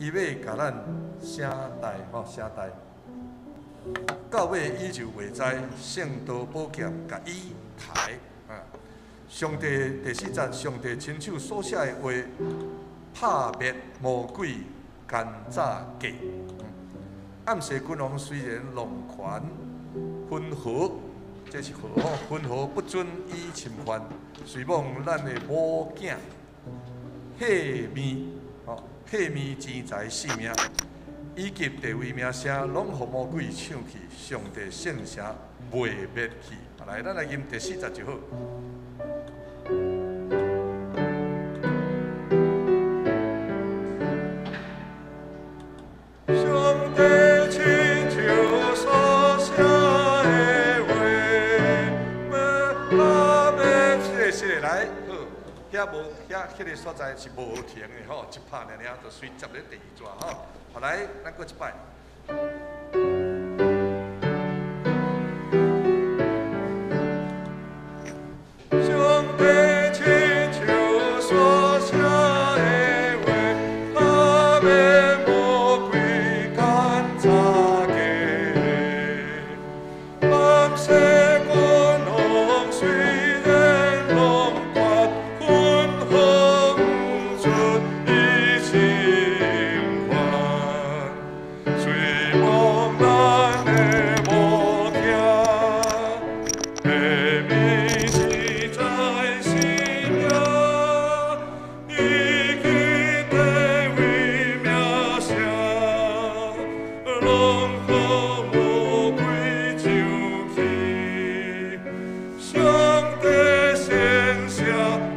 伊欲共咱寫代吼，寫代。到尾伊就袂知聖道寶劍共伊刣啊！上帝第四節，上帝親手所寫的話，拍滅魔鬼奸詐計。暗世君王雖然弄權分毫，這是毫吼，分毫不准伊侵犯，隨望咱的某囝彼滅吼，彼滅錢財性命，以及地位名聲，攏予魔鬼搶去，上帝聖城袂滅去。來，咱來吟第四節就好。上帝親手所寫的話，欲拍滅。是的，來，好，遐無遐彼个所在是無停的吼，一拍爾爾就隨接咧第二逝吼。好來，咱閣一擺。上帝親手所寫的話，拍滅魔鬼奸詐計。暗世君王雖然弄權，分毫毋准伊侵犯。雖望咱的某囝，彼滅錢財性命，以及地位名聲，攏予魔鬼搶去。上帝聖城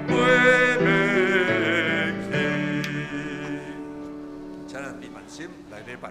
袂滅去。請咱閉萬心來禮拜。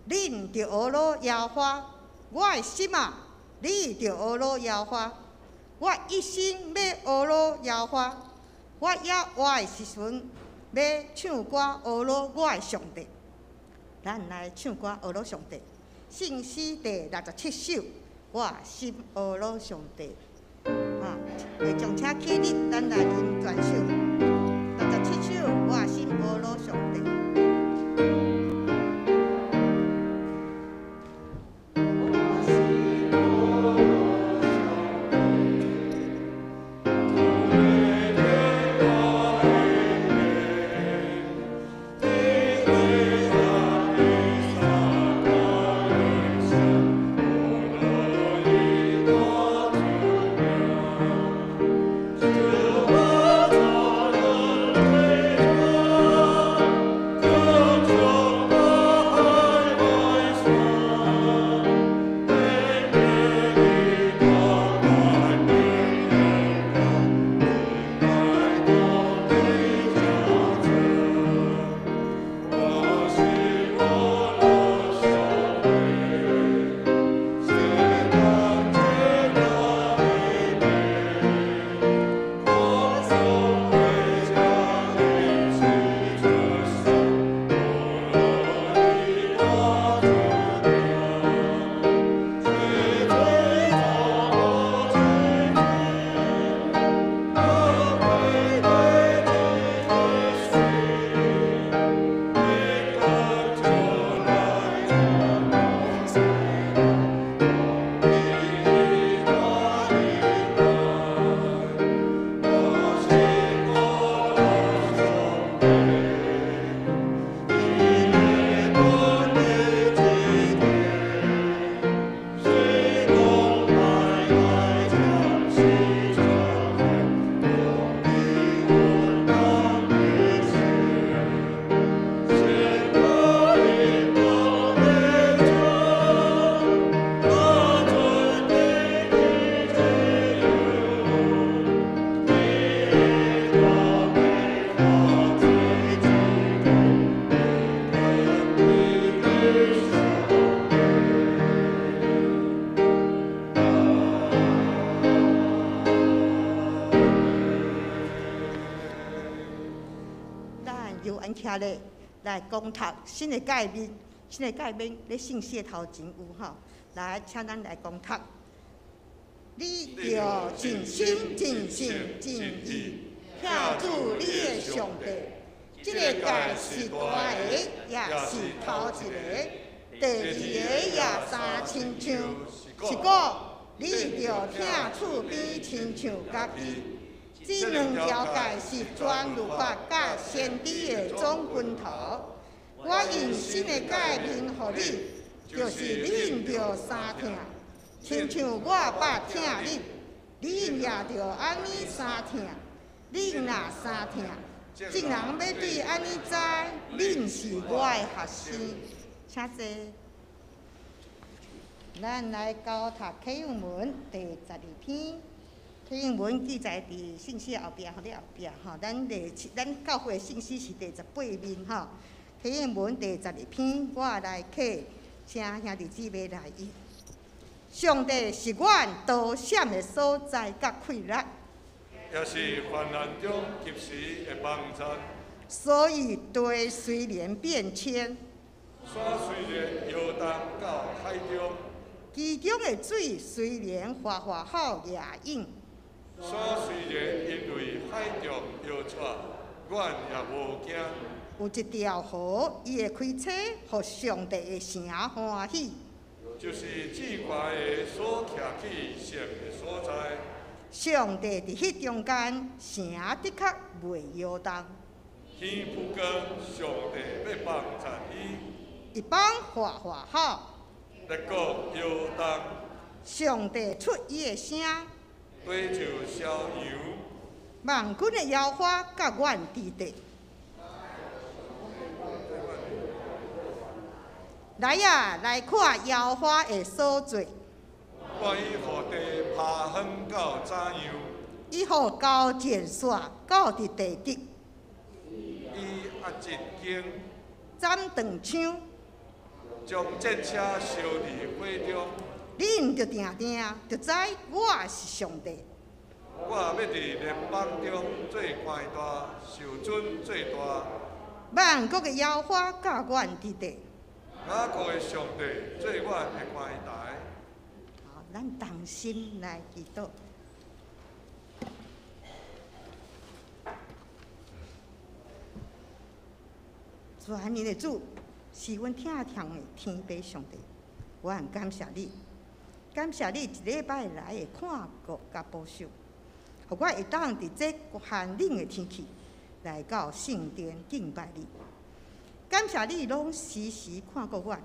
恁著呵咾耶和華，我的心啊，你著呵咾耶和華。我一生欲呵咾耶和華，我猶活的時陣欲唱歌呵咾我的上帝。咱來唱歌呵咾上帝，聖詩第67首，我心呵咾上帝。啊，會將請起立，咱來吟全首。刘安徛咧來講讀新的誡命，新的誡命咧聖詩的頭前有吼，來請咱來講讀。你著盡心、盡性、盡意，疼主你的上帝。這个誡是大的，也是頭一个。第二个也相親像，是講你著疼厝邊親像家己。這兩條誡是全律法佮先知的總根頭。我用新的誡命予你，就是恁著相疼，親像我捌疼恁，恁也著按呢相疼。恁若相疼，眾人欲對按呢知，恁是我的學生。請坐。咱來交讀啟應文第12篇。啟應文記載佇聖詩後壁，吼，咧後壁吼，咱第七，咱教會聖詩是第18面吼。啟應文第12篇，我來啟，請兄弟姊妹來譯。上帝是阮逃閃的所在，佮氣力，也是患難中及時的幫助。所以地雖然變遷，山雖然搖動到海中，其中的水雖然嘩嘩吼掠湧，山雖然因為海浪搖掣，阮也無驚。有一條河，伊會開車，予上帝的城歡喜。就是至懸的所徛起聖的所在。上帝佇彼中間，城的確袂搖動。天不光，上帝欲幫助伊。伊放嘩嘩吼，列國搖動。上帝出伊的聲，地就消揚。萬軍的耶和華佮阮佇地。來啊，來看耶和華的所做。看伊予地拍遠到怎樣？伊予交戰線到佇地極。伊壓一弓，斬斷槍，將戰車燒佇火中。恁著定定著知我是上帝。我欲佇列邦中做官大，受尊做大。萬國的耶和華佮阮佇地。雅各的上帝做阮的看台。好，咱同心來祈禱。全能的主，是阮疼痛的天父上帝，我很感謝你，感謝你一禮拜來的看顧佮保守，予我會當佇這寒冷的天氣來到聖殿敬拜你。感謝你攏時時看顧阮，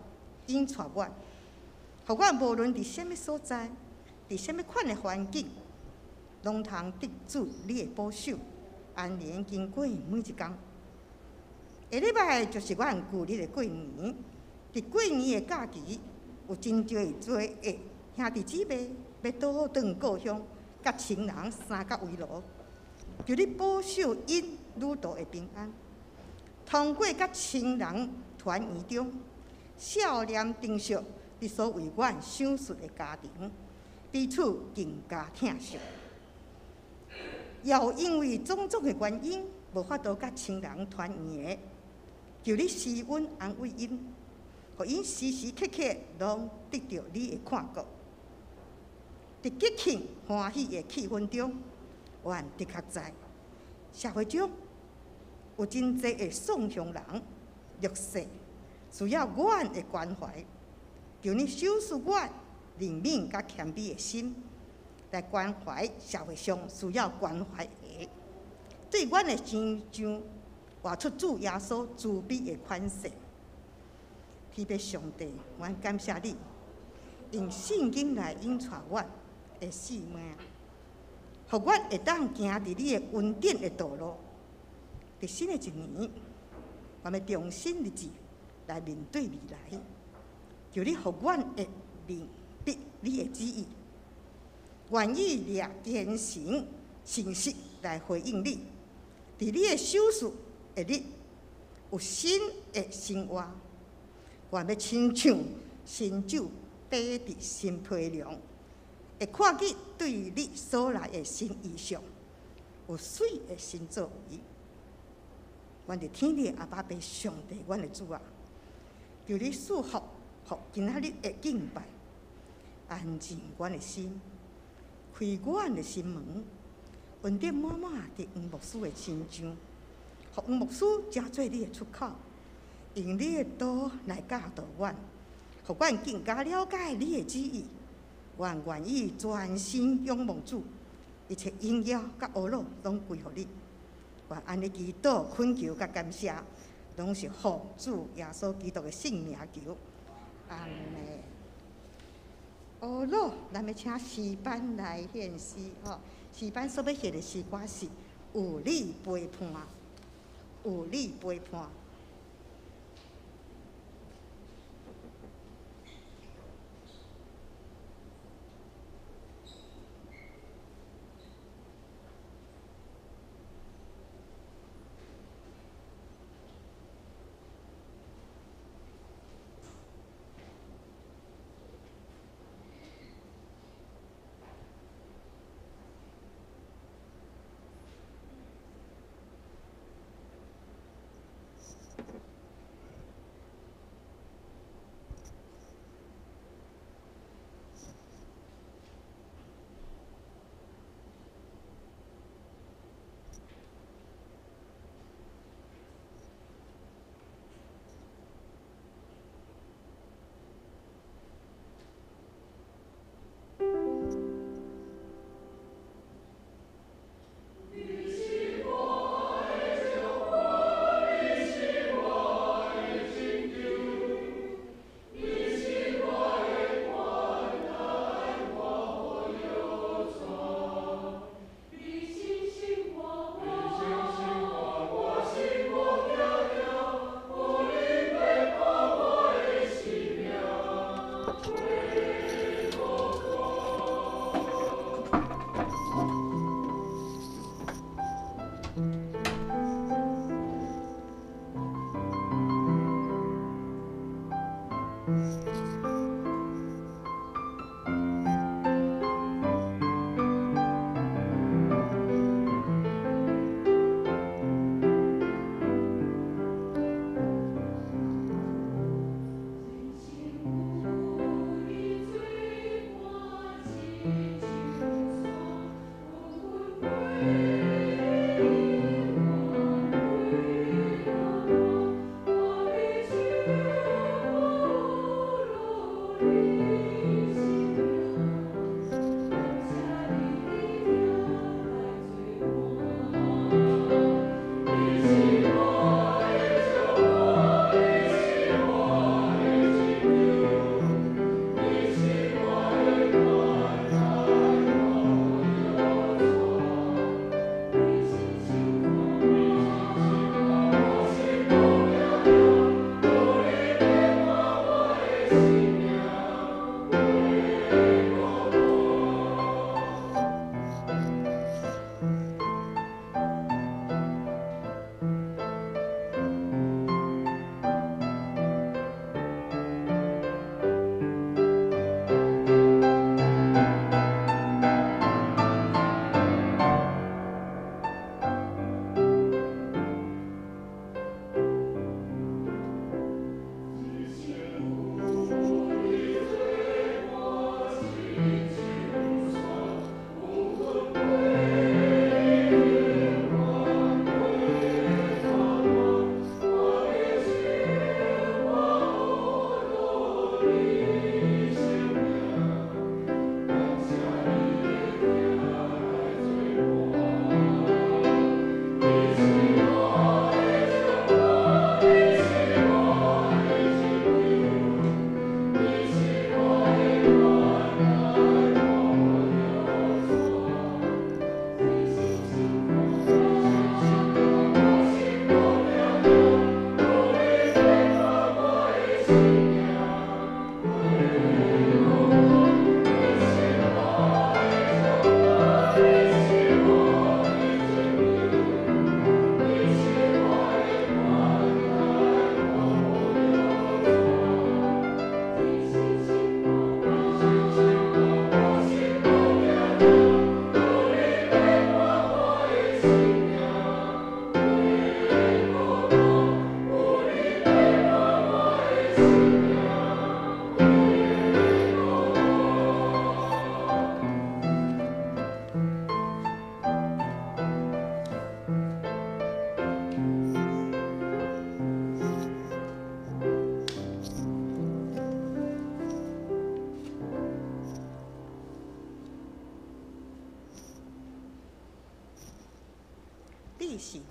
引帶阮，予阮無論佇啥物所在，佇啥物款的環境，攏通得主你的保守，安然經過每一工。下禮拜就是阮舊曆的過年，佇過年的假期，有真濟濟的兄弟姊妹欲倒轉故鄉，佮親人三角圍爐，求你保守𪜶旅途的平安。通過佮親人團圓中，笑臉珍惜你所為阮賞賜的家庭，彼此更加疼惜。也有因為種種的原因，無法度佮親人團圓的，求你施恩安慰𪜶，予𪜶時時刻刻攏得著你的看顧。佇吉慶歡喜的氣氛中，阮的確知社會中有真濟的喪鄉人、弱勢，需要阮的關懷。求你賞賜阮憐憫佮謙卑的心，來關懷社會上需要關懷的。對阮的身上活出主耶穌慈悲的款式。天父上帝，阮感謝你，用聖經來引帶阮的生命，予阮會當行佇你的恩典的道路。佇新的一年，我欲重新立志來面對未來。求你予阮會明白你的旨意，願意掠虔誠、誠實來回應你。佇你的手術的日，有新的生活。願欲親像新酒滴佇新皮囊，會看見對你所來的新異象，有媠的新作為。阮佇天的阿爸父上帝，阮的主啊，求你賜福，予今仔日的敬拜，安靜阮的心，開阮的心門，恩典滿滿佇黃牧師的身上，予黃牧師成做你的出口，用你的道來教導阮，予阮更加了解你的旨意。阮願意全心仰望主，一切榮耀佮呵咾攏歸予你。願按呢祈禱、懇求佮感謝，攏是奉主耶穌基督的聖名求。阿們。呵咾，咱欲請詩班來獻詩吼。詩班所欲獻的詩歌是《有你陪伴》，有你陪伴。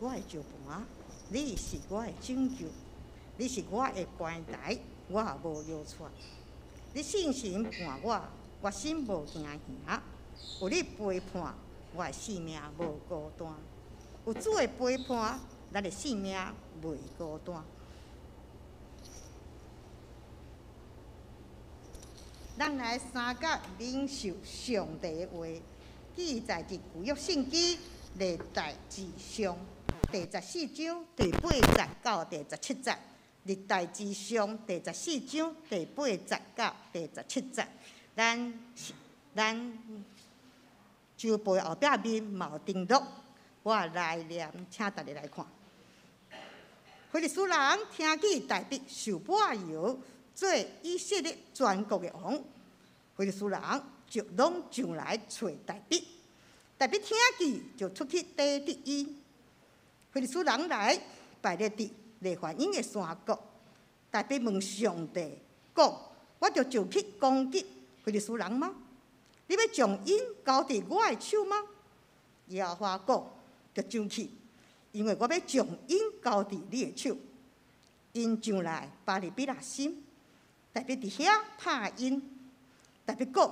我的石磐，你是我的拯救，你是我的高台，我無搖掣。你信心伴我，我心無驚嚇。有你陪伴，我的性命無孤單。有主的陪伴，咱的性命袂孤單。咱來相佮領受上帝的話，記載佇舊約聖經歷代志上第14章第8節到第17節。歷代志上第14章第8節到第17節。咱周報後壁面嘛有登錄，我來念，請大家來看。非利士人聽見大衛受抹油做以色列全國的王，非利士人就攏上來揣大衛。大衛聽見就出去抵擋伊。非利士人來擺列佇列法因的山谷。大衛問上帝講：我著上去攻擊非利士人嗎？你欲將𪜶交佇我的手嗎？耶和華講：著上去，因為我欲將𪜶交佇你的手。𪜶上來巴力毗拉心，大衛佇遐拍𪜶。大衛講：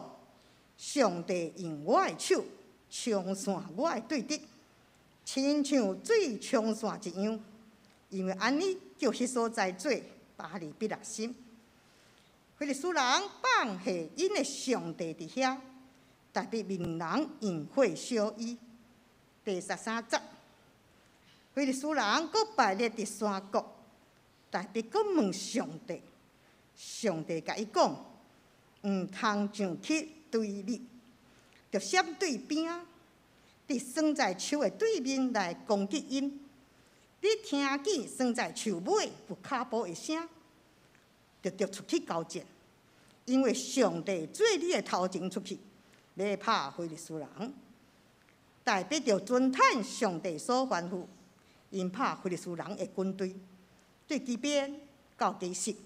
上帝用我的手沖散我的對敵，親像水沖散一樣。因為按呢叫彼所在做巴力毗拉心。非利士人放下𪜶的上帝佇遐，大衛命人用火燒伊。第13節，非利士人閣擺列佇山谷，大衛閣問上帝，上帝共伊講：毋通上去對你，著閃對邊，佇桑棑樹的對面來攻擊𪜶。你聽見桑棑樹尾有跤步的聲，就著出去交戰，因為上帝做你的頭前出去，欲拍非利士人。大衛就遵趁上帝所吩咐，𪜶拍非利士人的軍隊，對基遍到基述。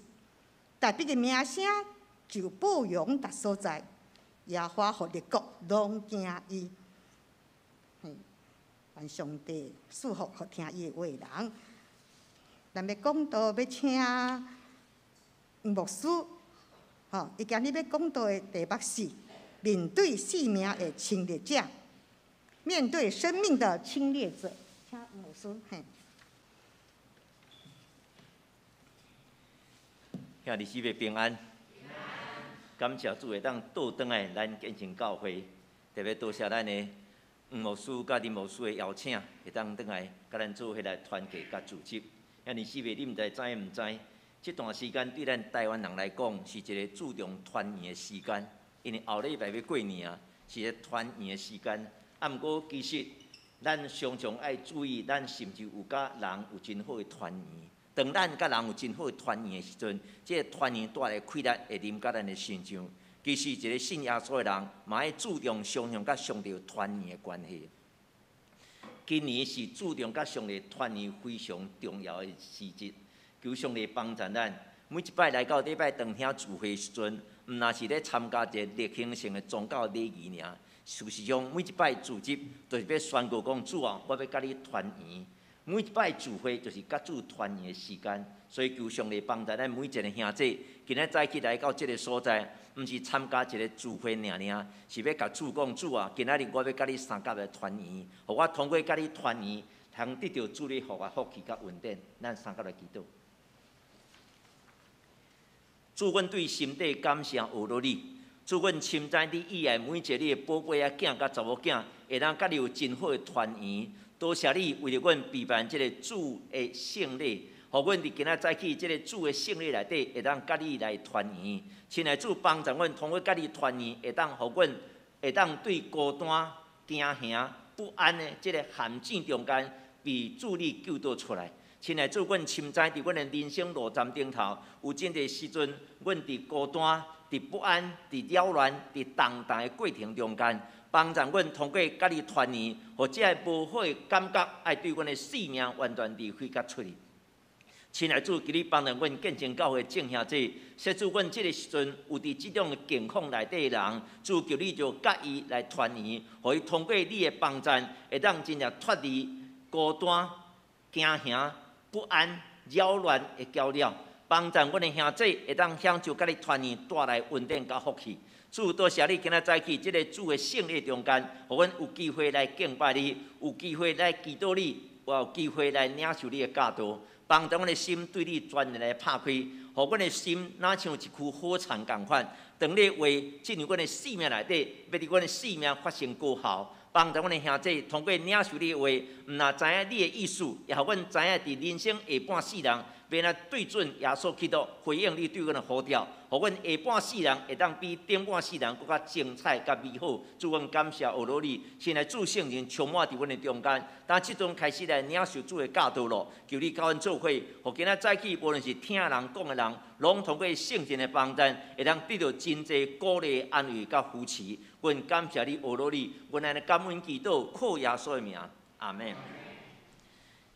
大衛的名聲就報揚逐所在，耶和華予列國攏驚伊。願上帝賜福予聽伊的話的人。咱欲講道，欲請牧師，吼，伊今日欲講道的題目是面對生命的侵略者，面對生命的侵略者，請牧師。嘿。兄弟姊妹平安，感謝主會當倒轉來咱建成教會，特別多謝咱的吳牧師佮林牧師的邀請，會當轉來佮咱做伙來團契佮組織。兄弟姊妹，你毋知知毋知？這段時間對咱台灣人來講是一個注重團圓的時間，因為後禮拜欲過年啊，是一個團圓的時間。啊，毋過其實咱常常愛注意，咱是毋是有佮人有真好的團圓？當咱佮人有真好的團圓的時陣，這個團圓帶來的快樂會臨到咱的身上。其實，一個信耶穌的人，嘛愛注重常常佮上帝有團圓的關係。今年是注重佮上帝團圓非常重要的時節，求上帝幫助咱。每一擺來到禮拜堂聽聚會時陣，毋若是咧參加一個例行性的宗教禮儀爾。事實上，每一擺聚集，就是欲宣告講主啊，我欲佮你團圓。每一擺聚會就是佮主團圓的時間，所以求上帝幫助咱每一個兄弟，今仔早起來到這個所在，毋是參加一個聚會爾爾，是欲共主講主啊，今仔日我欲佮你相佮來團圓，予我通過佮你團圓，通得著主你予我福氣佮恩典，咱相佮來祈禱。主，阮對心底感謝阿羅你，主，阮深知你喜愛每一個你的寶貝仔囝佮查某囝，會當佮你有真好的團圓。多謝你為著阮備辦這個主的聖禮，予阮佇今仔早起這個主的聖禮內底，會當佮你來團圓。親愛主幫助阮，通過佮你團圓，會當予阮會當對孤單、驚嚇、不安的這個陷阱中間，被主你救導出來。親愛主，阮深知佇阮的人生路站頂頭，有真濟時陣，阮佇孤單、佇不安、佇擾亂、佇動盪的過程中間。幫助阮通過佮你團圓，予這个無好的感覺，愛對阮的性命完全離開佮出去。親愛主，求你幫助阮建成教會眾兄弟，設使阮這个時陣有佇這種境況內底的人，主求你就佮伊來團圓，予伊通過你的幫助，會當真正脫離孤單、驚嚇、不安、擾亂的攪擾，幫助阮的兄弟會當享受佮你團圓帶來恩典佮福氣。主，多謝你今仔早起這个主的聖禮中間，予阮有機會來敬拜你，有機會來祈禱你，有機會來領受你的教導，幫助阮的心對你全然來拍開，予阮的心若像一區好田仝款。當你話進入阮的生命內底，欲佇阮的生命發生果效，幫助阮的兄弟通過領受你的話，毋但知影你的意思，也予阮知影佇人生下半世人，欲按怎對準耶穌基督回應你對阮的呼召，予阮下半世人會當比頂半世人閣較精彩、較美好。主，阮感謝呵咾你，現在主聖靈充滿佇阮的中間，當這陣開始來領受主的教導咯，求你佮阮做伙，予今仔早起無論是聽人講的人，攏通過聖靈的幫助，會當得著真濟鼓勵、安慰佮扶持。阮感謝你，呵咾你，阮按呢感恩祈禱，靠耶穌的名，阿們。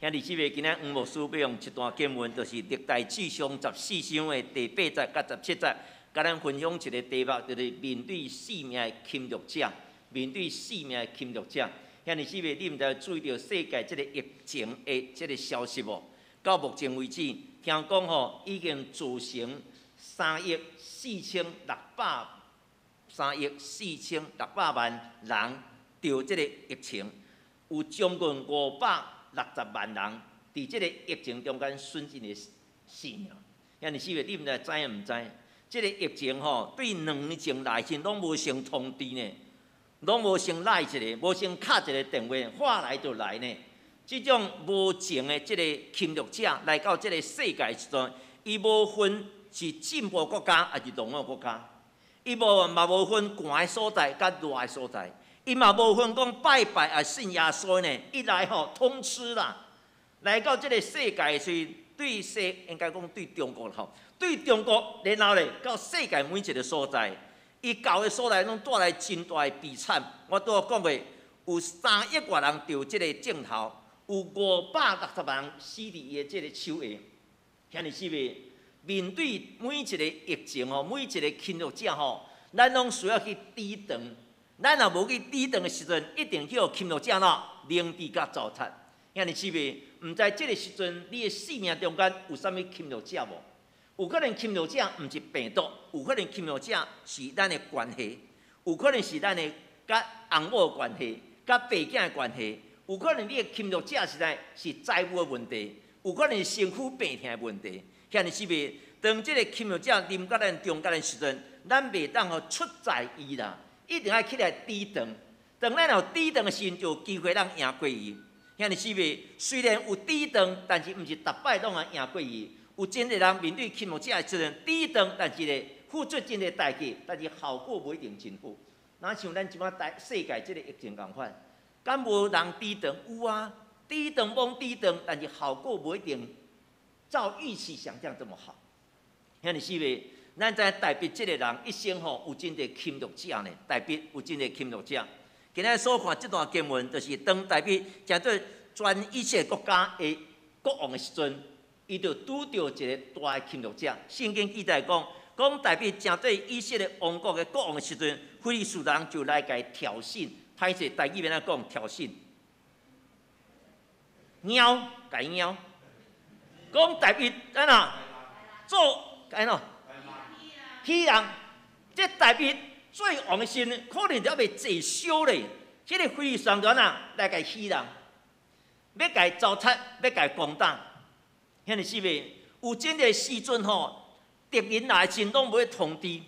兄弟姊妹，今仔黃牧師欲用一段經文，就是歷代志上14章的第八節佮17節，佮咱分享一个題目，就是面對性命的侵略者。面對性命的侵略者，兄弟姊妹，你毋知注意著世界這个疫情的這个消息無？到目前為止，聽講吼已經造成3億4600萬人著這个疫情，有將近560萬人佇這个疫情中間損失的性命。兄弟姊妹，你毋知知毋知？這个疫情吼，對2年前來時攏無先通知呢，攏無先來一个，無先敲一个電話，話來就來呢。這種無情的這个侵略者來到這个世界時陣，伊無分是進步國家抑是落後國家，伊無嘛無分寒的所在佮熱的所在。伊嘛無分講拜拜抑信耶穌呢，一來吼通吃啦。來到這个世界時，對世應該講對中國吼，對中國，然後咧到世界每一个所在，伊到的所在攏帶來真大的悲慘。我拄仔講過，有3億外人著這个症頭，有560萬人死佇伊的這个手下。兄弟姊妹，面對每一个疫情吼，每一个侵略者吼，咱攏需要去抵擋。咱若無去抵擋的時陣，一定去予侵略者喏凌遲佮糟蹋。兄弟姊妹，毋知這个時陣你的生命中間有啥物侵略者無？有可能侵略者毋是病毒，有可能侵略者是咱的關係，有可能是咱的佮翁某的關係、佮爸囝的關係，有可能你的侵略者實在是債務的問題，有可能是身軀病痛的問題。兄弟姊妹，當這个侵略者臨到咱中間的時陣，咱袂當予出在伊啦。一定愛起來抵擋，當咱有抵擋的時陣，就有機會通贏過伊。兄弟姊妹，雖然有抵擋，但是毋是逐擺攏會贏過伊。有真濟人面對侵略者的時陣抵擋，但是咧付出真濟代價，但是效果無一定真好。若像咱這擺大世界這个疫情仝款，敢無人抵擋？有啊，抵擋罔抵擋，但是效果無一定照預期想像這麼好。兄弟姊妹，咱知大衛這个人一生吼有真濟侵略者呢，大衛有真濟侵略者。今仔所看這段經文，就是當大衛成做全以色列國家的國王的時陣，伊就拄著一个大的侵略者。聖經記載講，講大衛成做以色列王國的國王的時陣，非利士人就來共伊挑釁。歹勢，台語欲按怎講挑釁？貓，共伊貓。講大衛按怎做按怎？欺人，這大衛做王的時陣，可能就猶未坐燒咧。這个非利士人就按怎來共伊欺人，欲共伊糟蹋，欲共伊攻打。兄弟姊妹，有真濟時陣吼，敵人來時攏無通知，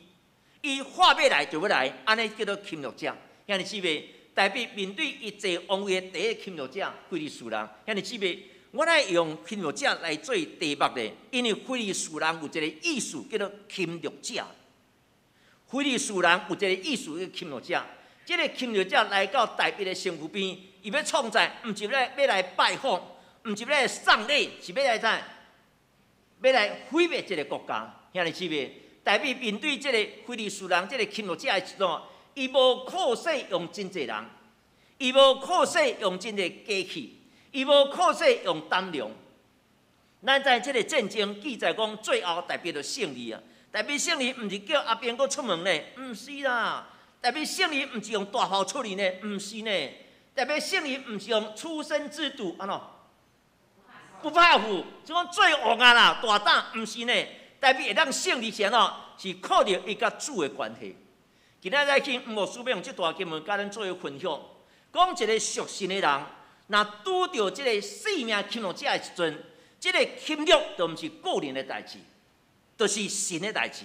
伊話欲來就欲來，按呢叫做侵略者。兄弟姊妹，大衛面對伊坐王位的第一侵略者，非利士人。兄弟姊妹，我愛用侵略者來做題目咧，因為非利士人有一个意思叫做侵略者。非利士人有一個意思叫侵略者，這个侵略者來到大衛的身軀邊，伊欲創啥？毋是欲來拜訪，毋是欲來送禮，是欲來啥？欲來毀滅這个國家。兄弟姊妹，大衛面對這個非利士人這个侵略者的時陣，伊無靠勢用真濟人，伊無靠勢用真濟機器，伊無靠勢用膽量。咱知這个戰爭記載講，最後大衛就勝利啊！大衛勝利，毋是叫阿兵閣出門呢，毋是啦。大衛勝利，毋是用大炮出去呢，毋是呢。大衛勝利，毋是用初生之犢按怎？不怕虎，就講做王啊啦，大膽，毋是呢？大衛會當勝利是按怎？是靠著伊佮主的關係。今仔日去吳牧師欲用這段經文佮咱做一個分享，講一個屬神的人，若拄著這個性命侵略者的時陣，這個侵略就毋是個人的代誌，就是神的代誌。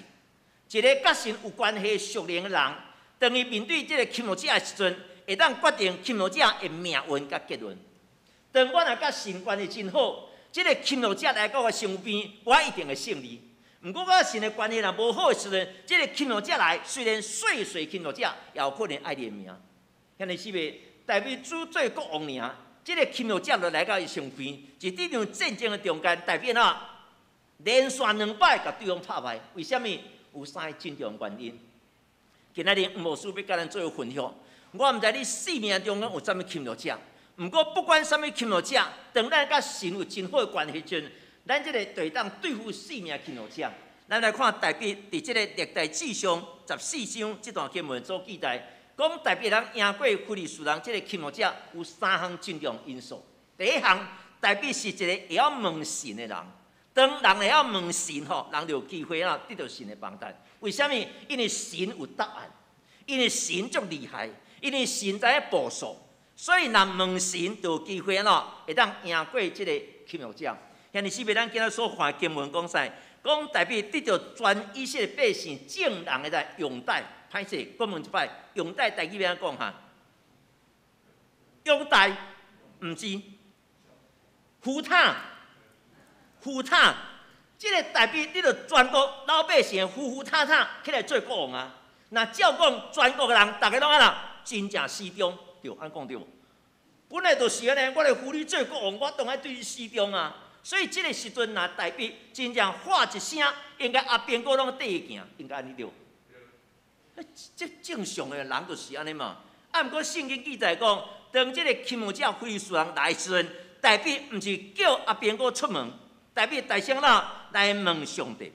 一個佮神有關係屬靈的人，當伊面對這個侵略者的時陣，會當決定侵略者的命運佮結論。當我若佮神關係真好，這個侵略者來到我身邊，我一定會勝利。毋過我神的關係若無好的時陣，這個侵略者來，雖然細細侵略者，也有可能愛你的命。兄弟姊妹，大衛只做國王爾，這個侵略者就來到伊身邊，佇這場戰爭的中間，大衛啊，連續兩擺共對方拍敗。為啥物？有三個真重要原因。今仔日吳牧師欲佮咱做個分享，我毋知你生命中間有啥物侵略者，毋過不管啥物侵略者，當咱佮神有真好的關係時陣，咱這個就會當對付性命侵略者。咱來看大衛佇這個歷代志上十四章這段經文所記載，講大衛人贏過非利士人這個侵略者有三項真重要因素。第一項，大衛是一個會曉問神的人。當人會曉問神吼，人就有機會啊得著神的幫助。為啥物？因為神有答案，因為神足厲害，因為神知影部署，所以若問神就有機會咯，會當贏過這個侵略者。兄弟姊妹，咱今仔所看的經文講啥？講大衛得著全以色列百姓眾人的來擁戴。歹勢，我問一擺，擁戴台語欲按怎講哈？擁戴，毋是，扶塔，扶塔，這個大衛得著全國老百姓扶扶塔塔起來做國王啊！若照講，全國的人，逐个攏按怎？真正死忠，對，按講對無？本來就是按呢，我來扶你做國王，我當愛對你死忠啊！所以這個時陣，若大衛真正喊一聲，應該阿兵哥攏綴伊行，應該按呢對無？這正常的人就是按呢嘛。啊，毋過聖經記載講，當這個侵略者非利士人來時陣，大衛毋是叫阿兵哥出門，大衛大聲啦來問上帝。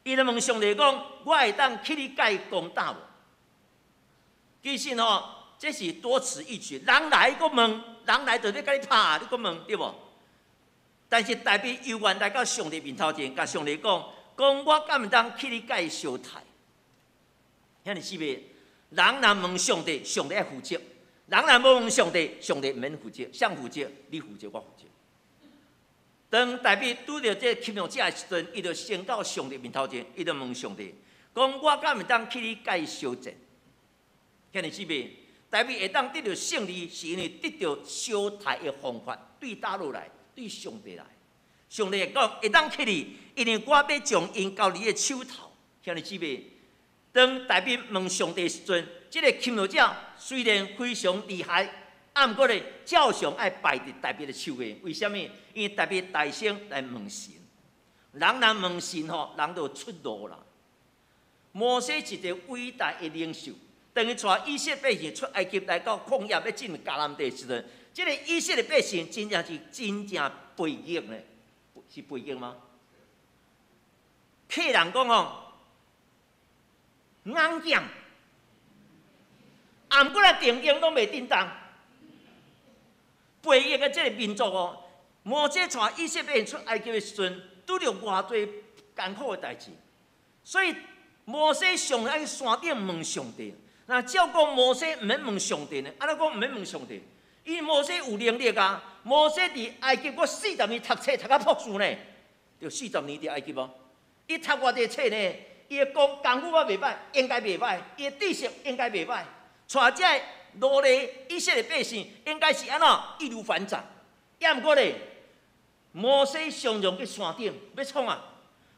伊就問上帝講：我會當去你共伊攻打無？其實吼，這是多此一舉。人來閣問，人來就欲共你拍，你閣問對無？但是大衛猶原來到上帝面頭前，共上帝講：講我敢會當去你共伊相刣？兄弟姊妹，人若問上帝，上帝愛負責；人若無問上帝，上帝毋免負責。誰負責？你負責，我負責。當大衛拄著這個侵略者的時陣，伊就先到上帝面頭前，伊就問上帝：講我敢會當去你共伊相戰？兄弟姊妹，大衛會當得著勝利，是因為得著相刣的方法，對佗落來，對上帝來。上帝會講會當去你，因為我欲將𪜶交你的手頭。兄弟姊妹，當大衛問上帝時陣，這個侵略者雖然非常厲害，啊，毋過咧，照常愛敗佇大衛的手下。為啥物？因為大衛大聲來問神。人若問神吼，人就出路啦。摩西是一個偉大的領袖，當伊帶以色列百姓出埃及來到曠野，欲進入迦南地的時陣，這個以色列百姓真正是真正背逆呢，是背逆嗎？客人講吼，硬頸，啊，毋過來定睛攏袂振動。背逆的這個民族哦，摩西帶以色列出埃及的時陣，拄著偌濟艱苦的代誌，所以摩西上愛去山頂問上帝。若照講摩西毋免問上帝呢？按怎講毋免問上帝？因為摩西有能力啊！摩西佇埃及，我四十年讀冊讀到博士呢，著四十年佇埃及哦。伊讀偌濟冊呢？伊的功功夫也袂歹，應該袂歹；伊的知識應該袂歹。帶這奴隸以色列百姓，應該是按怎易如反掌。也毋過咧，摩西常常去山頂欲創啊？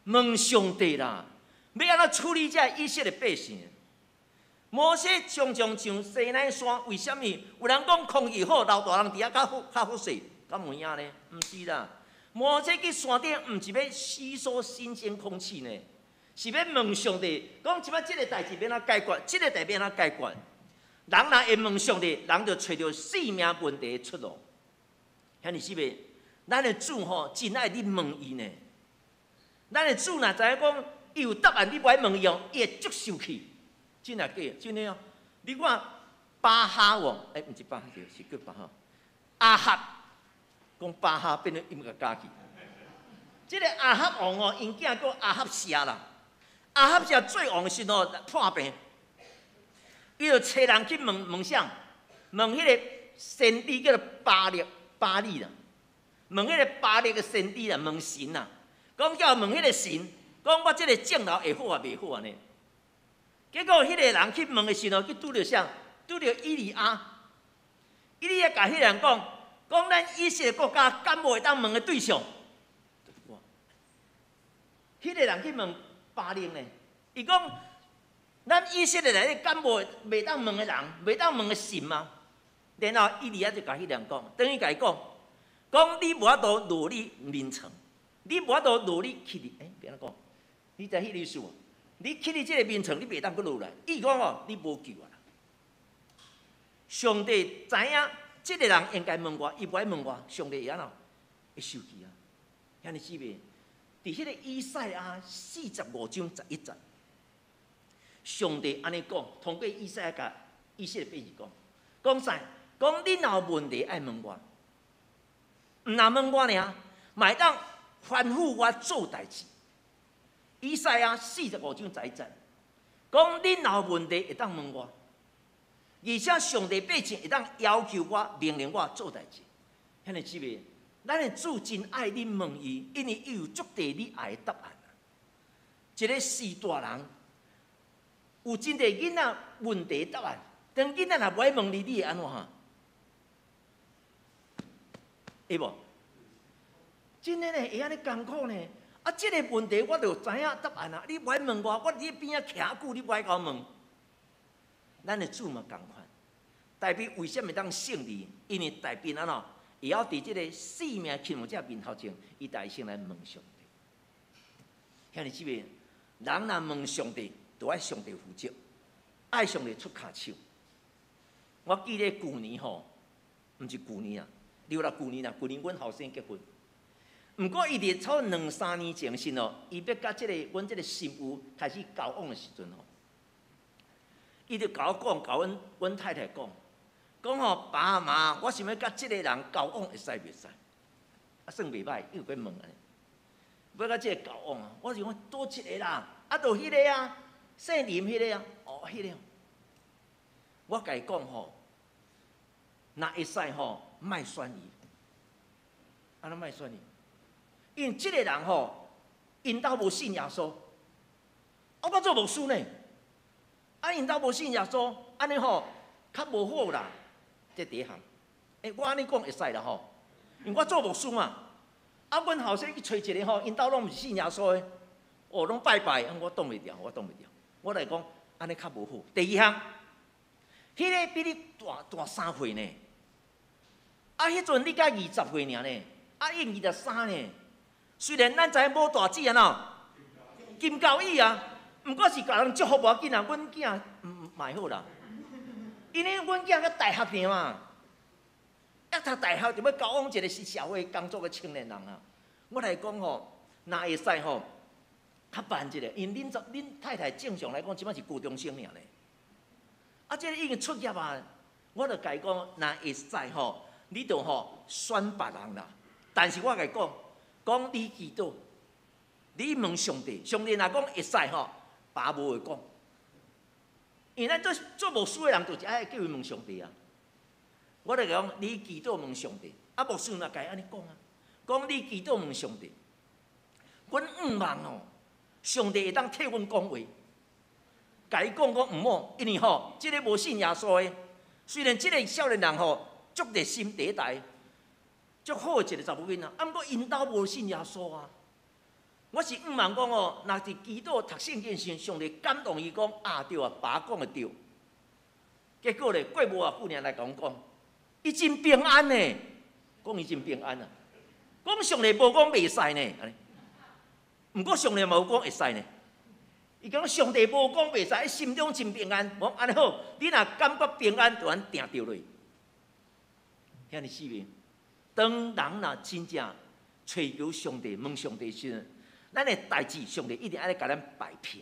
問上帝啦，欲按怎處理這以色列百姓？摩西常常上西奈山，為啥物？有人講空氣好，老大人佇遐較好較好勢，敢有影呢？毋是啦。摩西去山頂，毋是欲吸收新鮮空氣呢，是欲問上帝，講這擺這個代誌欲按怎解決？這個代誌欲按怎解決？人若會問上帝，人就揣著性命問題的出路。兄弟姊妹，咱的主吼真愛你問伊呢。咱的主若知影講伊有答案，你無愛問伊哦，伊會足生氣。真的假？真的哦。你看巴哈王，欸，毋是巴哈，是叫巴哈。亞哈，講巴哈變做音樂家去。這個亞哈王哦，𪜶囝叫亞哈謝啦。亞哈謝做王的時候破病，伊就揣人去問問啥？問彼個先知叫做巴力巴力啦。問彼個巴力的先知啦，問神啦，講叫問彼個神，講我這個腫瘤會好抑袂好按呢？結果彼個人去問的時候，去拄著啥？拄著以利亞。以利亞共彼個人講，講咱以色列國家敢無會當問的對象？彼個人去問巴力呢？伊講，咱以色列內底敢無袂當問的人，袂當問的神嗎？然後以利亞就共彼個人講，等於共伊講，講你無法度落你眠床，你無法度落你去哩，欸，欲按怎講？你知彼個意思無？你去你這个眠床，你袂當閣落來。伊講哦，你無救啊啦！上帝知影這个人應該問我，伊無愛問我，上帝會按怎？會生氣啊！兄弟姊妹，佇彼个以賽亞45章11節，上帝按呢講，通過以賽亞共以色列百姓講，講啥？講恁若有問題愛問我，毋若問我爾，嘛會當吩咐我做代誌。以賽亞45章11節，講恁若有問題會當問我，而且上帝百姓會當要求我、命令我做代誌。兄弟姊妹，咱的主真愛恁問伊，因為伊有足濟你愛的答案。一个序大人有真濟囡仔問題答案，當囡仔若無愛問你，你會按怎哈？會無？真的呢，會按呢艱苦呢？啊，這個問題我就知影答案啊！你無愛問我，我佇你邊仔徛久，你無愛共我問。咱的主嘛仝款，大衛為啥物當勝利？因為大衛按怎會曉佇這個性命輕者面頭前，伊大聲來問上帝。兄弟姊妹，人若問上帝，就愛上帝負責，愛上帝出跤手。我記得舊年吼，毋是舊年啊，對啦，舊年啦，舊年阮後生結婚。毋過伊佇差不多兩三年前時哦，伊欲佮這个阮這个新婦開始交往的時陣吼，伊就共我講，共阮阮太太講，講吼爸媽，我想欲佮這个人交往會使袂使？啊，算袂䆀，伊又閣問按呢，欲佮這个交往啊？我是講佗一个啦，啊，就彼个啊，姓林彼个啊，哦，彼个。我共伊講吼，若會使吼，莫選伊，按怎莫選伊？因為這个人吼，𪜶兜無信耶穌，啊，我做牧師呢，啊，𪜶兜無信耶穌，按呢吼，較無好啦。這第一項，欸，我按呢講會使啦吼，因為我做牧師嘛，啊，阮後生去揣一个吼，𪜶兜攏毋是信耶穌的，哦，攏拜拜，我擋袂牢，我擋袂牢。我來講，按呢較無好。第二項，彼个比你大大3歲呢，啊，彼陣你才20歲爾呢，啊，伊23呢。雖然咱知影無大姊按怎，金交椅啊，毋過是共人祝福無要緊啊，阮囝毋嘛會好啦，因為阮囝閣大學爾嘛，一讀大學就欲交往一個是社會工作的青年人啊。我來講吼，若會使吼，較慢一下，因為恁恁太太正常來講，這擺是高中生爾呢。啊，這個已經出業啊，我就共伊講，若會使吼，你就吼選別人啦。但是我共伊講，講你祈禱，你問上帝，上帝若講會使吼，爸無話講。因為咱做做牧師的人，就是愛叫伊問上帝啊。我就講，你祈禱問上帝，啊，牧師嘛共伊按呢講啊，講你祈禱問上帝，阮向望哦，上帝會當替阮講話，共伊講講毋好，因為吼，這个無信耶穌的，雖然這个少年人吼足熱心第一代，足好的一個查某囡仔，啊，毋過𪜶兜無信耶穌啊。我是向望講哦，若是祈禱讀聖經時，上帝感動伊講啊對啊，爸講的對。結果咧，過無偌久爾來共阮講，伊真平安呢，講伊真平安啊。講上帝無講袂使呢，按呢。毋過上帝嘛有講會使呢。伊講上帝無講袂使，伊心中真平安。我講按呢好，你若感覺平安，就按定著落。兄弟姊妹，當人若真正揣求上帝、問上帝時陣，咱的代誌，上帝一定愛共咱擺平。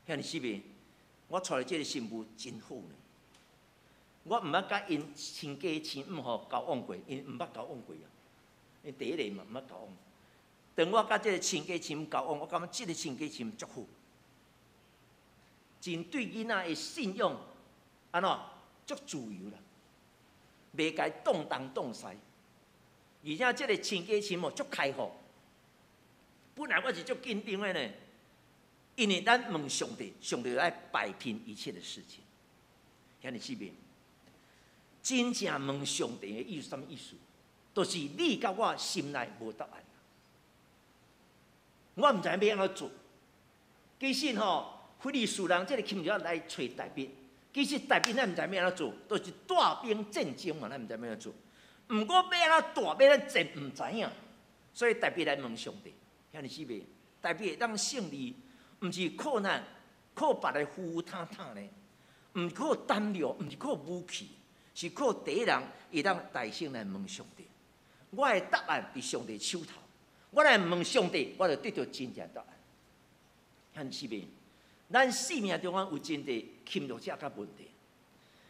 兄弟姊妹，我娶的這个新婦真好呢。我毋捌佮𪜶親家親母吼交往過，𪜶毋捌交往過啊。𪜶第一个嘛毋捌交往。當我佮這个親家親母交往，我感覺這个親家親母足好，真對囡仔的信仰按怎足自由啦，袂共擋東擋西，而且這个親家親母足開放。本來我是足緊張的呢，因為咱問上帝，上帝愛擺平一切的事情。兄弟姊妹，真正問上帝的意思，啥物意思？就是你佮我心內無答案。我毋知影欲按怎做。其實吼，非利士人這个侵略來揣大衛，其實大衛咱毋知欲按怎做，就是帶兵戰爭嘛，咱毋知欲按怎做。毋過欲按怎帶，欲按怎戰，毋知影。所以大衛來問上帝，兄弟姊妹，大衛會當勝利，毋是靠咱，靠別个呼呼塔塔呢，毋是靠膽量，毋是靠武器，是靠第一人會當大聲來問上帝。我的答案佇上帝手頭，我來問上帝，我就得著真正答案。兄弟姊妹，咱生命中間有真濟侵略者佮問題，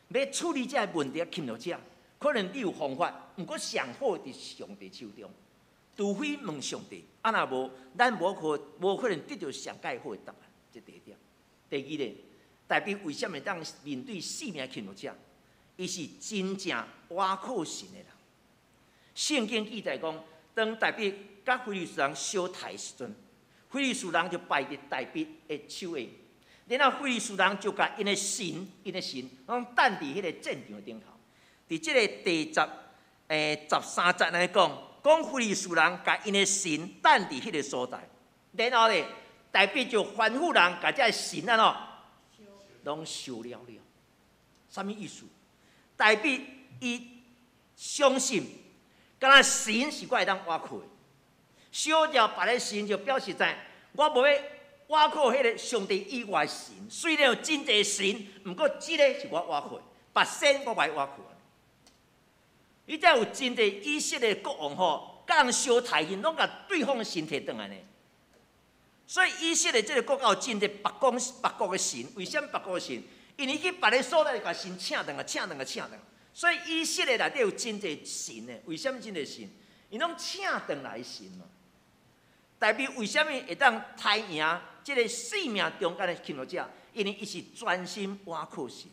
欲處理這个問題侵略者，可能你有方法，毋過上好佇上帝手中。除非問上帝，啊若無，咱無可能得著上蓋好的答案。這第一點。第二個，大衛為啥物當面對生命侵略者？伊是真正倚靠神的人。聖經記載講，當大衛佮非利士人相刣的時陣，非利士人就敗佇大衛的手下。然後非利士人就共𪜶的神，𪜶的神，攏等佇彼個戰場頂頭。佇這个第13節來講，講非利士人共𪜶的神等佇彼个所在，然後咧，大衛就吩咐人共這个神按怎，攏燒了了。啥物意思？大衛伊相信，敢若神是我會當倚靠的，燒掉別个神就表示在，我無欲倚靠彼个上帝以外的神。雖然有真濟神，毋過這个是我倚靠的，別神我無愛倚靠。你知有真濟以色列國王吼，佮人相刣時，攏共對方的神提轉來呢。所以以色列這个國家有真濟別國別國的神，為啥物別國的神？因為去別个所在共神請轉來，請轉來，請轉來。所以以色列內底有真濟神呢。為啥物真濟神？𪜶攏請轉來神嘛。大衛為啥物會當刣贏這个生命中間的侵略者？因為伊是專心倚靠神。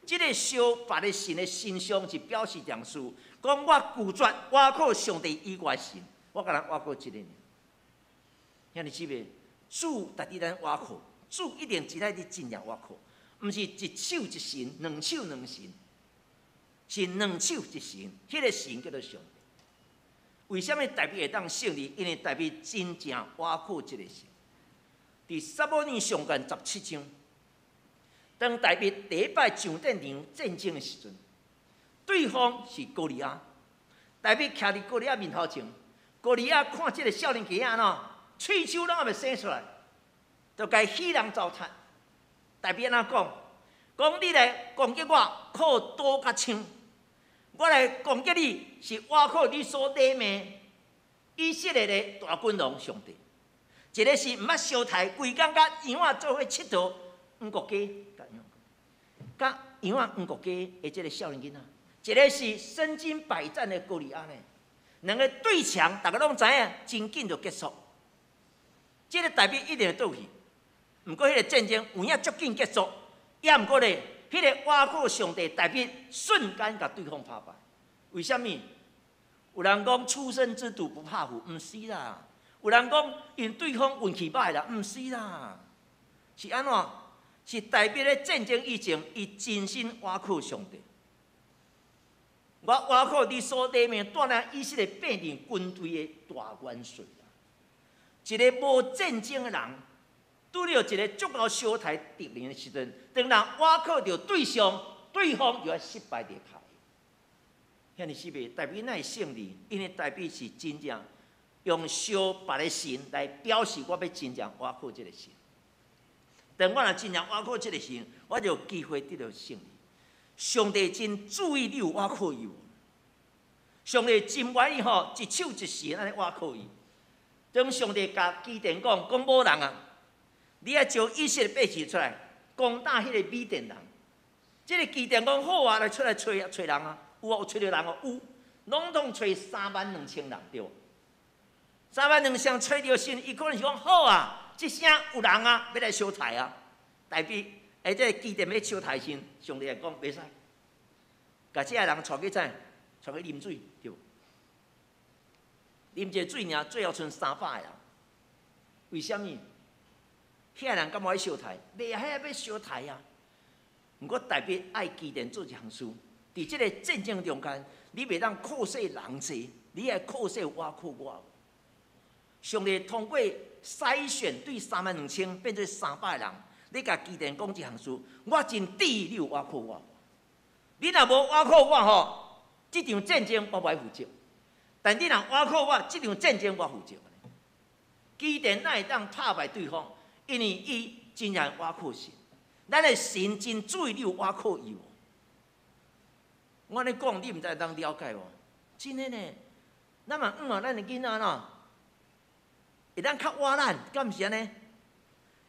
這个燒別个神的神像是表示一件事，講我拒絕倚靠上帝以外神，我干焦倚靠這个爾。兄弟姊妹，主值得咱倚靠，主一定值得你真正倚靠，毋是一手一神，兩手兩神，是兩手一神，彼个神叫做上帝。為啥物大衛會當勝利？因為大衛真正倚靠這个神。佇撒母耳上卷17章。當大衛第一擺上戰場戰爭的時陣，對方是歌利亞。大衛徛佇歌利亞面頭前，歌利亞看這个少年囝仔按怎，喙鬚攏猶未生出來，就共戲弄糟蹋。大衛按怎講？講你來攻擊我，靠刀佮槍；我來攻擊你，是倚靠你所禮拜以色列的大君王上帝。一个是毋捌相刣，規工佮羊仔做伙𨑨迌，黃國家，佮羊仔黃國家的這个少年囡仔，一个是身經百戰的歌利亞呢。兩个對強，逐家攏知影，真緊就結束。這个大衛一定會倒去，毋過彼个戰爭有影足緊結束，也毋過咧，彼个倚靠上帝大衛瞬間共對方拍敗。為啥物？有人講初生之犢不怕虎，毋是啦。有人講𪜶對方運氣歹啦，毋是啦。是按怎？是大衛咧戰爭以前，伊真心倚靠上帝。我倚靠你所禮拜帶領以色列百姓軍隊的大元帥啦。一个無戰爭的人，拄著一个足夠相刣敵人的時陣，當人倚靠著對象，對方就愛失敗佇跤。兄弟姊妹，大衛哪會勝利？因為大衛是真正用燒別个神來表示我欲真正倚靠這个神。當我若真正倚靠這个神，我就有機會得著勝利。上帝真注意你有倚靠伊無？上帝真願意吼，一手一神按呢倚靠伊。當上帝共基甸講，講某人啊，你愛召以色列百姓出來攻打彼个米甸人。這个基甸講好啊，來出來揣啊，揣人啊，有啊，有揣著人哦，有，攏總揣32,000人對無？32,000揣著時，伊可能是講好啊，這聲有人啊，欲來相刣啊。大衛，欸，這个基甸欲相刣時，上帝會講袂使，共這个人帶去怎？帶去啉水對無？啉一个水爾，最後賰300个人。為啥物？遐个人敢無愛相刣？袂啊，遐個欲相刣啊！毋過大衛愛基甸做一項事，佇這个戰爭中間，你袂當靠勢人濟，你愛靠勢倚靠我。上帝通過篩選，對32,000變做300人。你共基甸講一項事，我真注意你有倚靠我。你若無倚靠我吼，這場戰爭我無愛負責。但你若倚靠我，這場戰爭我負責。基甸哪會當拍敗對方？因為伊真正倚靠神。咱的神真注意你有倚靠伊無？我按呢講，你毋知會當了解無？真的呢，咱嘛向望咱的囡仔喏，會當較倚咱，敢毋是按呢？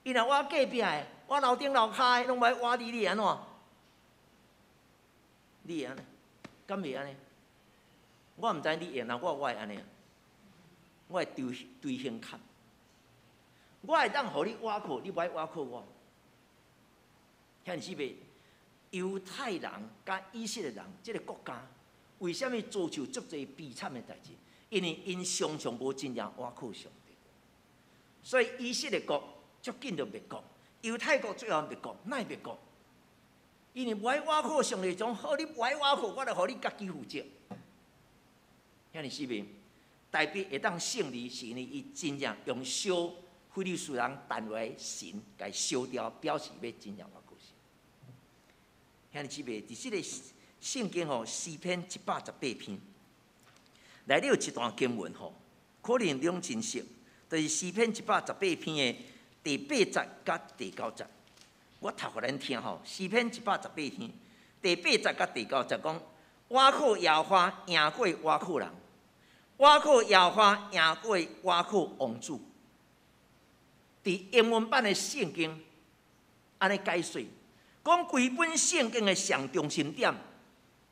伊若倚隔壁的，倚樓頂樓跤的，攏無愛倚你，你會按怎？你會按呢？敢會按呢？我毋知你會，若我會按呢，我會對對胸坎。我會當予你倚靠，你無愛倚靠我。遐爾四個猶太人佮以色列人，這个國家為啥物遭受足濟悲慘的代誌？因為𪜶常常無真正倚靠上帝，所以以色列國足緊就滅國，猶太國最後滅國，哪會滅國？因為無愛倚靠上帝，講好你無愛倚靠，我就予你家己負責。遐爾四面，大衛會當勝利，是因為伊真正用燒非利士人壇內神，共燒掉，表示欲真正倚靠神。兄弟姊妹，佇這个聖經吼，詩篇118篇，內底有一段經文吼，可能攏真熟，就是詩篇一百十八篇的第八節佮第九節。我讀予咱聽吼，詩篇一百十八篇第八節佮第九節講：倚靠耶和華贏過倚靠人，倚靠耶和華贏過倚靠王子。佇英文版的聖經按呢解說，講規本聖經的上中心點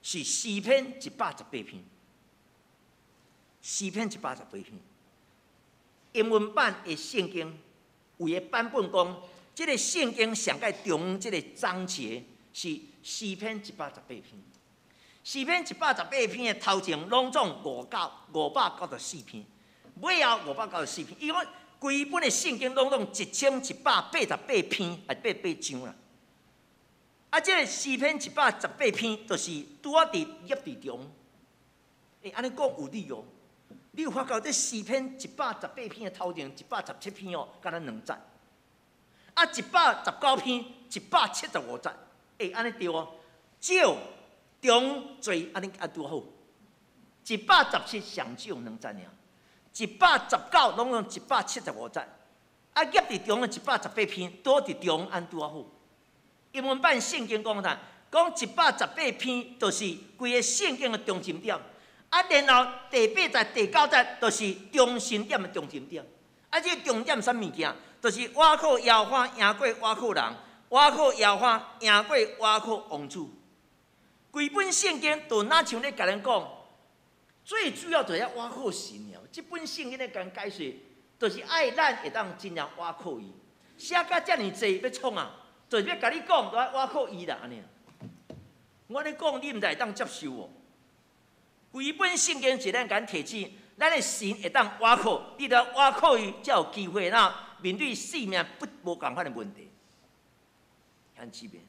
是詩篇一百十八篇。詩篇一百十八篇，英文版的聖經有的版本講，這个聖經上蓋中這个章節是詩篇一百十八篇。詩篇一百十八篇的頭前攏總五九594篇，尾後594篇。伊講規本的聖經攏總1188篇，啊八八章啦。啊，這个詩篇一百十八篇，就是拄仔佇夾佇中。欸，按呢講有理哦。你有發覺這詩篇一百十八篇的頭前117篇哦，敢若兩節。啊，119篇175節，欸，按呢對哦。少中濟按呢啊拄好。117上少兩節爾，119攏總175節。啊，夾佇中的一百十八篇，拄佇中按拄仔好。英文版聖經講啥？講一百十八篇，就是規个聖經的中心點。啊，然後第八節、第九節，就是中心點的中心點。啊，這個重點啥物件？就是倚靠耶和華贏過倚靠人，倚靠耶和華贏過倚靠王子。規本聖經就若像咧共咱講，最主要就是倚靠神爾。這本聖經咧共解釋，就是愛咱會當真正倚靠伊。寫甲遮爾濟欲創啊？就是欲共你講，都愛倚靠伊啦，按呢。我按呢講，你毋知會當接受無？規本聖經是咱共咱提醒，咱的神會當倚靠，你著倚靠伊，才有機會哪面對生命不無仝款的問題。兄姊妹，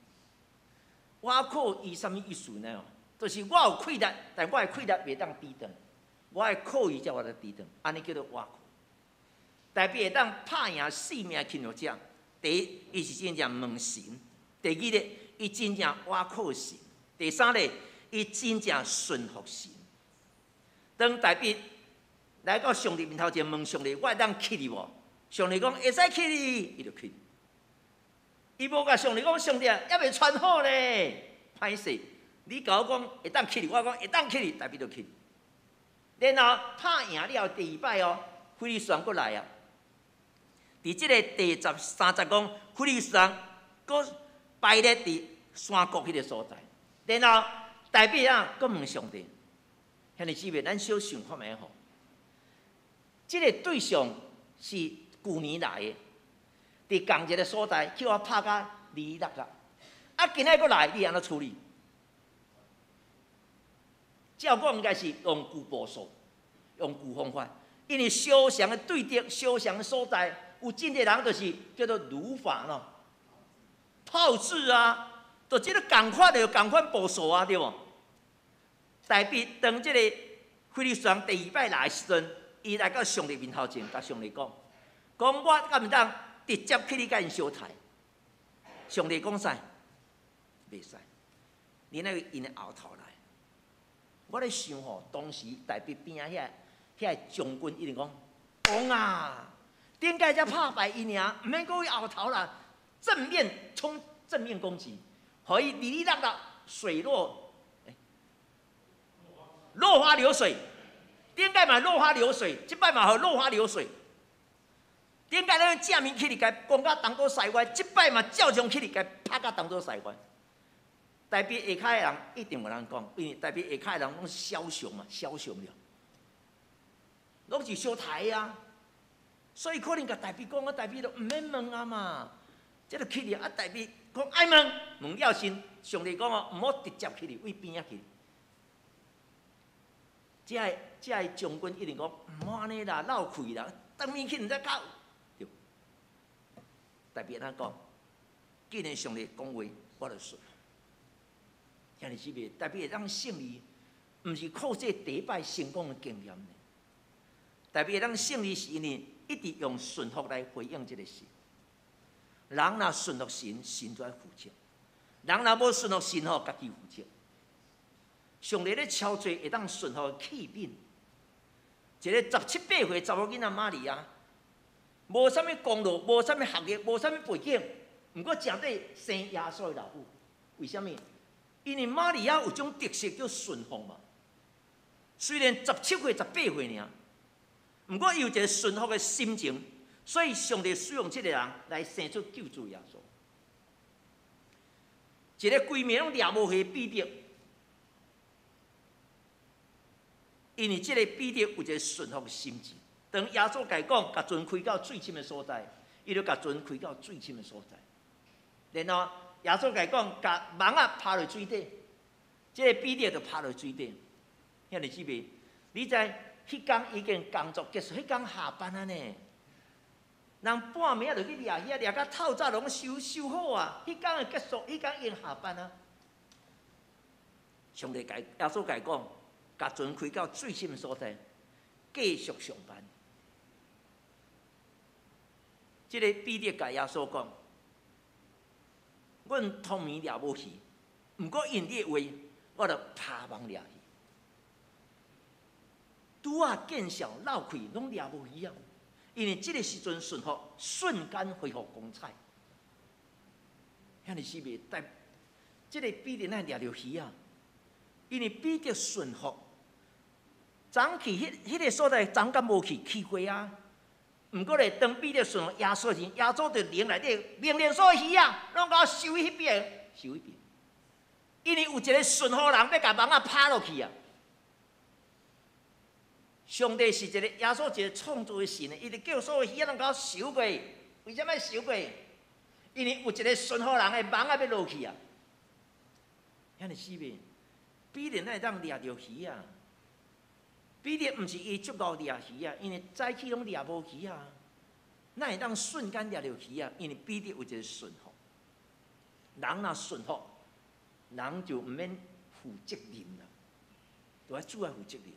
倚靠伊啥物意思呢？就是我有氣力，但我的氣力袂當抵擋，我愛靠伊才有法度抵擋，按呢叫做倚靠。大衛會當拍贏性命侵略者。第一，伊是真正問神；第二个，伊真正倚靠神；第三个，伊真正順服神。當大衛來到上帝面頭前問上帝：我會當去哩無？上帝講會使去哩，伊就去。伊無共上帝講：上帝啊，猶未傳好咧，歹勢！你共我講會當去哩，我講會當去哩，大衛就去。然後拍贏了第二擺哦，非利士人閣來啊！佇這个第13節講，非利士人閣排列佇山谷彼个所在。然后大卫啊，閣問上帝，兄弟姊妹，咱小想看覓吼？這个對象是舊年來的，佇仝一个所在，去予我拍甲離落啦。啊，今仔閣來，你按怎處理？照講應該是用舊步數，用舊方法，因為相像的對敵、相像的所在，有真濟人就是叫做如法咯，炮製啊，就這个仝款的仝款步數啊，對無？大衛當這個非利士人第二擺來的時陣，伊來到上帝面頭前，共上帝講：講我敢會當直接去你共𪜶相刣？上帝講使，袂使，你愛𪜶的後頭來。我咧想吼，當時大衛邊仔遐將軍一定講：王啊，頂擺才拍敗𪜶爾，毋免閣去後頭啦，正面衝，正面攻擊，予伊離離落落水落，落花流水。頂擺嘛落花流水，這擺嘛予落花流水。頂擺咱正面起來共攻甲東倒西歪，這擺嘛照樣起來共拍甲東倒西歪。大衛下跤的人一定有人講，因為大衛下跤的人攏是梟雄嘛，梟雄了，攏是相刣啊。所以可能共大衛講，啊大衛就毋免問啊嘛，這就起來啊，大衛講愛問，問了先，上帝講哦，毋好直接起來，對邊仔去。這个將軍一定講毋好按呢啦，落氣啦，當面去毋知夠。對，大衛按怎講？既然上帝講話，我就順。兄弟姊妹，大衛會當勝利，毋是靠這第一擺成功的經驗呢。大衛會當勝利，是因為一直用順服來回應這个神。人若順服神，神就愛負責；人若無順服神吼，家己負責。上帝咧操作會當順服的器皿，一个十七八歲查某囡仔瑪利亞，無啥物功勞，無啥物學歷，無啥物背景，毋過誠底生耶穌的老母。為啥物？因為瑪利亞有種特色叫順服嘛。雖然十七歲、十八歲爾，毋過伊有一个順服的心情，所以上帝使用這个人來生出救主耶穌。一个規暝攏掠無魚彼得。因為這个彼得有一个順服的心情，當耶穌共伊講，共船開到水深的所在，伊就共船開到水深的所在。然後耶穌共伊講，共網仔拋落水底，這个彼得就拋落水底。兄弟姊妹，你知彼工已經工作結束，彼工下班啊呢？人半暝仔就去掠魚，掠到透早攏收收好啊！彼工的結束，彼工已經下班啊。上帝共耶穌共伊講。共船開到水深的所在，繼續上班。這个彼得共耶穌講：阮通暝掠無魚，毋過因你的話，我就拋網掠魚。拄仔見效落氣，攏掠無魚啊！因為這个時陣順服，瞬間恢復光彩。兄弟姊妹，但這个彼得哪掠著魚啊？因為彼得順服。昨去彼彼个所在，昨敢無去去過啊？毋過咧，當彼得順服耶穌時，耶穌就靈內底命令所有魚仔，攏共我收去彼邊，收彼邊。因為有一个順服人欲共網仔拋落去啊！上帝是一个耶穌一个創造的神，伊就叫所有魚仔攏共我收過去。為啥物收過去？因為有一个順服人的網仔欲落去啊！兄弟姊妹，彼得哪會當掠著魚仔？彼得毋是伊足𠢕掠魚啊，因為早起攏掠無魚啊，哪會當瞬間掠著魚啊？因為彼得有一个順服，人若順服，人就毋免負責任啦，就愛主愛負責任。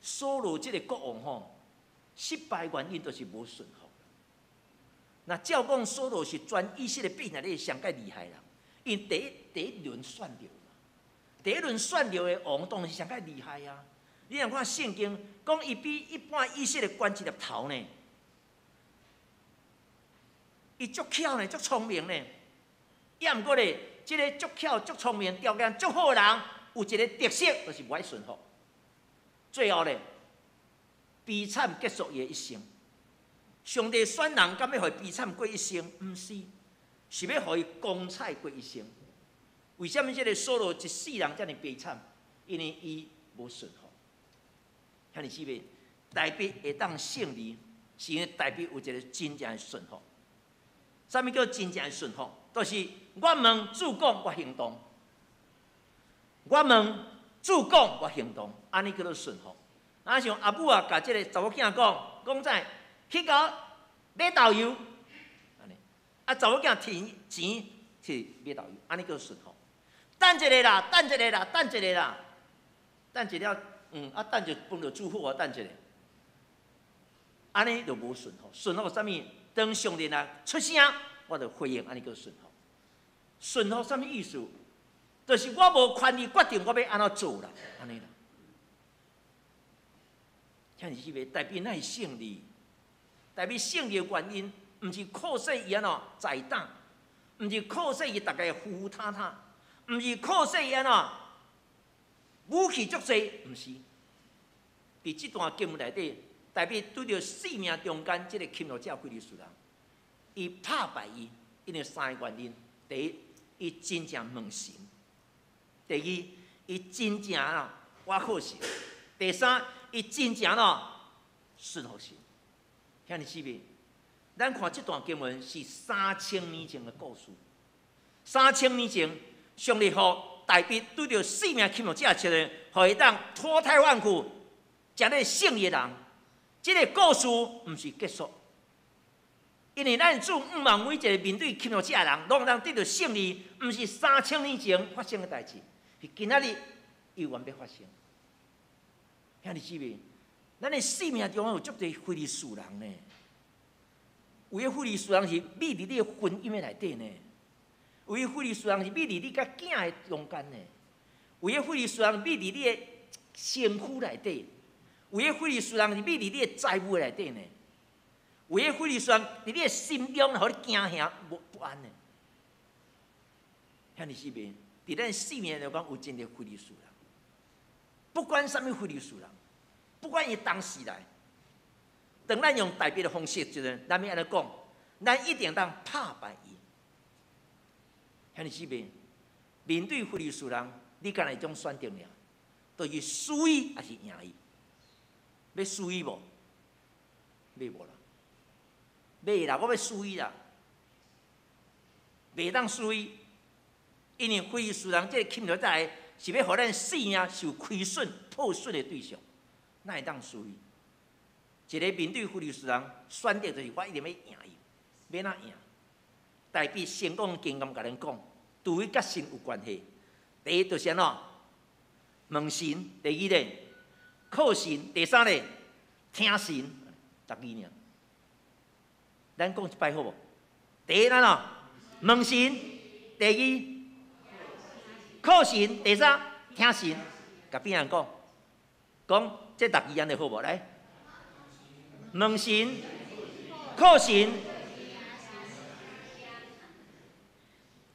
掃羅這个國王吼，失敗原因就是無順服。若照講，掃羅是全以色列百姓內底上蓋厲害人，因為第一輪選著嘛，第一輪選著的王當然是上蓋厲害啊。你若看聖經，講伊比一般以色列懸一粒頭呢，伊足巧呢，足聰明呢。抑毋過咧，這个足巧、足聰明、條件足好的人，有一个特色，就是無愛順服。最後咧，悲慘結束伊的一生。上帝選人，敢欲予伊悲慘過一生？毋是，是欲予伊光彩過一生。為啥物這个掃羅一世人遮爾悲慘？因為伊無順服。兄弟姊妹，大衛會當勝利，是因為大衛有一个真正的順服。啥物叫真正的順服？就是我問主講，我行動。我問主講，我行動，按呢叫做順服。啊，像阿母啊，共這个查某囝講，講在去共買豆油，按呢。啊，查某囝提錢去買豆油，按呢叫順服。等一下啦，等一下啦，等一下啦，等一下，啊，等就飯就煮好啊，等一下。按呢就無順服，順服啥物？當上帝若出聲，我就回應，按呢叫順服。順服啥物意思？就是我無權利決定我欲按怎做啦，按呢啦。兄弟姊妹，代表咱會勝利，代表勝利的原因，毋是靠勢伊按怎在膽，毋是靠勢伊逐家呼呼塔塔，毋是靠勢伊按怎武器足濟，毋是。佇這段經文內底，代表拄著生命中間這个侵略者非利士人，伊拍敗伊，因為三个原因：第一，伊真正問神；第二，伊真正啊倚靠神；第三，伊真正咯順服神。兄弟姊妹，咱看這段經文是3000年前的故事。3000年前，上帝予大衛拄著生命侵略者時陣，予伊當脫胎換骨，成做勝利的人。這个故事毋是結束，因為咱主向望每一个面對侵略者的人，攏通得著勝利，毋是3000年前發生的代誌，是今仔日猶原欲發生。兄弟姊妹，咱的生命中有足濟非利士人呢，有的非利士人是覕佇你的婚姻的內底呢，有的非利士人是覕佇你佮囝的中間呢，有的非利士人覕佇你的身軀內底，有的非利士人是覕佇你的財務內底呢，有的非利士人佇你的心中，予你驚嚇不安呢。兄弟姊妹，佇咱生命來講，有真濟非利士人，不管啥物非利士人，不管伊當時來，當咱用大衛的方式，就是咱欲按呢講，咱一定當拍敗伊。兄弟姊妹，面對非利士人，你敢若一種選擇爾，就是輸伊抑是贏伊？欲輸伊無？欲無啦？欲啦，我欲輸伊啦，袂當輸伊，因為非利士人這个侵略者是欲予咱性命受虧損、破損的對象，哪會當輸伊？一个面對非利士人，選擇就是我一定欲贏伊，欲按怎贏？大衛成功經驗共咱講，除非佮神有關係。第一就是按怎？問神；第二咧，靠神；第三咧，聽神。六字爾。咱講一擺好無？第一按怎？問神；第二，靠神；第三，聽神。共邊人講，講這六字按呢好無？來，問神，靠神。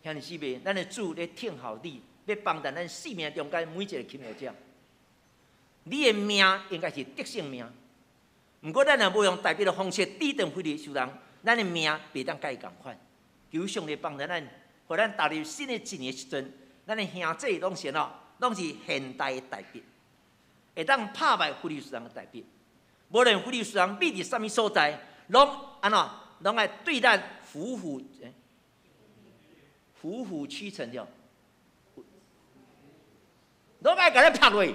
兄弟姊妹，咱的主咧聽候你，欲幫助咱生命中間每一个侵略者。你的命應該是得勝命，毋過咱若無用大衛的方式抵擋非利士人，咱的命袂當共伊仝款。求上帝幫助咱，予咱踏入新的一年時陣，咱的兄弟攏是喏，攏是現代的大衛，會當拍敗非利士人的大衛。無論非利士人覕佇啥物所在，攏按怎，攏愛對咱虎虎虎虎屈成了，攏愛共咱拍落。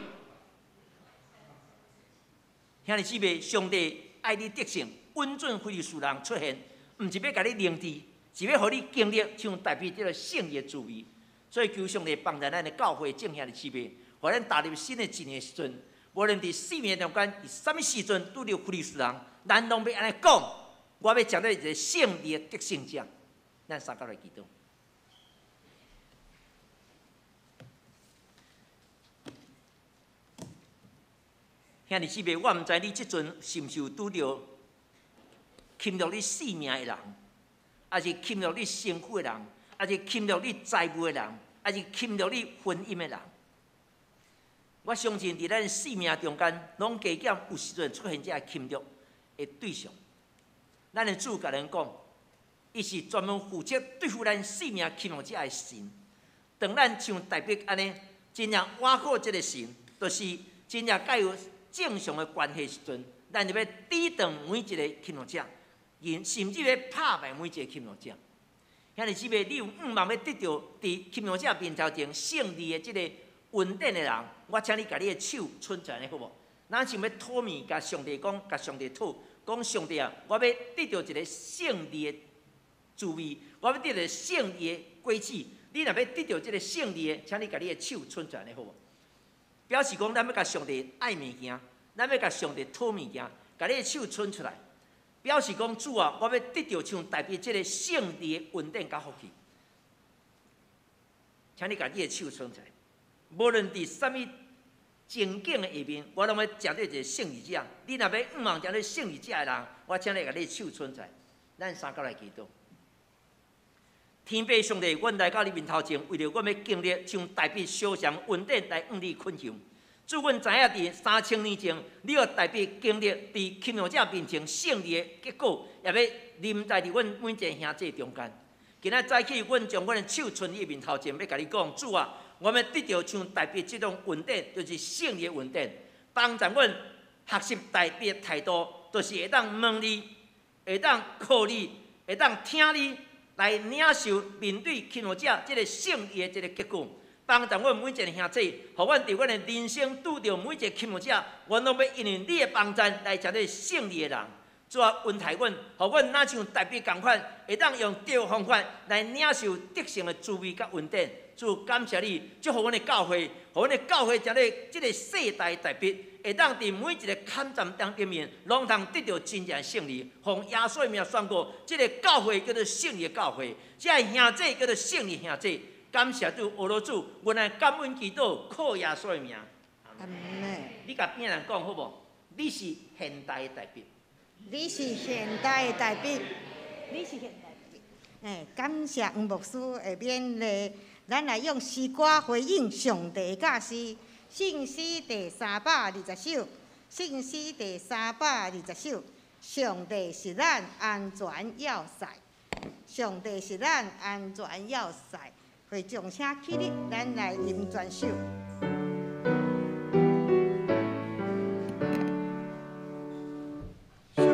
兄弟姊妹，上帝愛你得勝，允准非利士人出現，毋是欲共你凌遲，是欲予你經歷像大衛這个勝利的滋味。所以求上帝幫助咱的教會眾兄弟姊妹，予咱踏入新的一年時陣，無論佇生命中間，佇啥物時陣拄著非利士人，咱攏欲按呢講，我欲成做一个勝利的得勝者。咱三甲來祈禱。兄弟姊妹，我毋知你這陣是毋是有拄著侵略你性命的人，抑是侵略你身軀的人，抑是侵略你財務的人，抑是侵略你婚姻的人。我相信佇咱生命中間，攏加減有時陣出現這个侵略的對象。咱的主共咱講，伊是專門負責對付咱性命侵入者的神。當咱像大衛按呢，真正倚靠這个神，就是真正佮有正常的關係時陣，咱就欲抵擋每一个侵入者，甚至欲拍敗每一个侵入者。兄弟姊妹，你有向望欲得著佇侵入者面頭前勝利的這个恩典的人，我請你共你的手伸出來，好無？咱想欲討物，共上帝講，共上帝討，講上帝啊，我欲得著一个勝利的滋味，我欲得著勝利的果子。你若欲得著這个勝利的，請你共你的手伸出來，好無？表示講，咱欲共上帝愛物件，咱欲共上帝討物件，共你的手伸出來，表示講主啊，我欲得著像大衛這个勝利的恩典佮福氣。請你共你的手伸出來，無論佇啥物情景的下面，我攏欲成做一个勝利者。你若欲向望成做勝利者的人，我請你共你的手伸出來，咱三個來祈禱。天父上帝，阮來到你面頭前，為著阮欲經歷像大衛相像恩典來向你懇求。主，阮知影佇3000年前，你予大衛經歷佇侵略者面前勝利的結果，也欲臨在佇阮每一个兄弟中間。今仔早起，阮將阮的手伸你面頭前，欲共你講，主啊，我欲得著像大衛這種恩典，就是勝利的恩典，幫助阮學習大衛的態度，就是會當問你，會當靠你，會當聽你，來領受面對侵略者這个勝利的這个結果。幫助阮每一个兄弟，予阮佇阮的人生拄著每一个侵略者，阮攏欲因為你的幫助來成做勝利的人。主啊，恩待阮，予阮若像大衛仝款，會當用對方法來領受得勝的滋味佮恩典。主，感謝你，祝福阮的教會，予阮的教會成做這个世代大衛，會當佇每一个坎站當中面，攏通得著真正的勝利。奉耶穌的名宣告，這个教會叫做勝利的教會，這个兄弟叫做勝利兄弟。感謝主，阿羅主，阮來感恩祈禱，靠耶穌的名。阿們。你共邊人講好無？你是現代的大衛。你是現代的大衛。你是現代的大衛。感謝黃牧師的勉勵，咱來用詩歌回應上帝教示。聖詩第320首，聖詩第320首，上帝是咱安全要塞，上帝是咱安全要塞。會眾請起立，咱來吟全首。上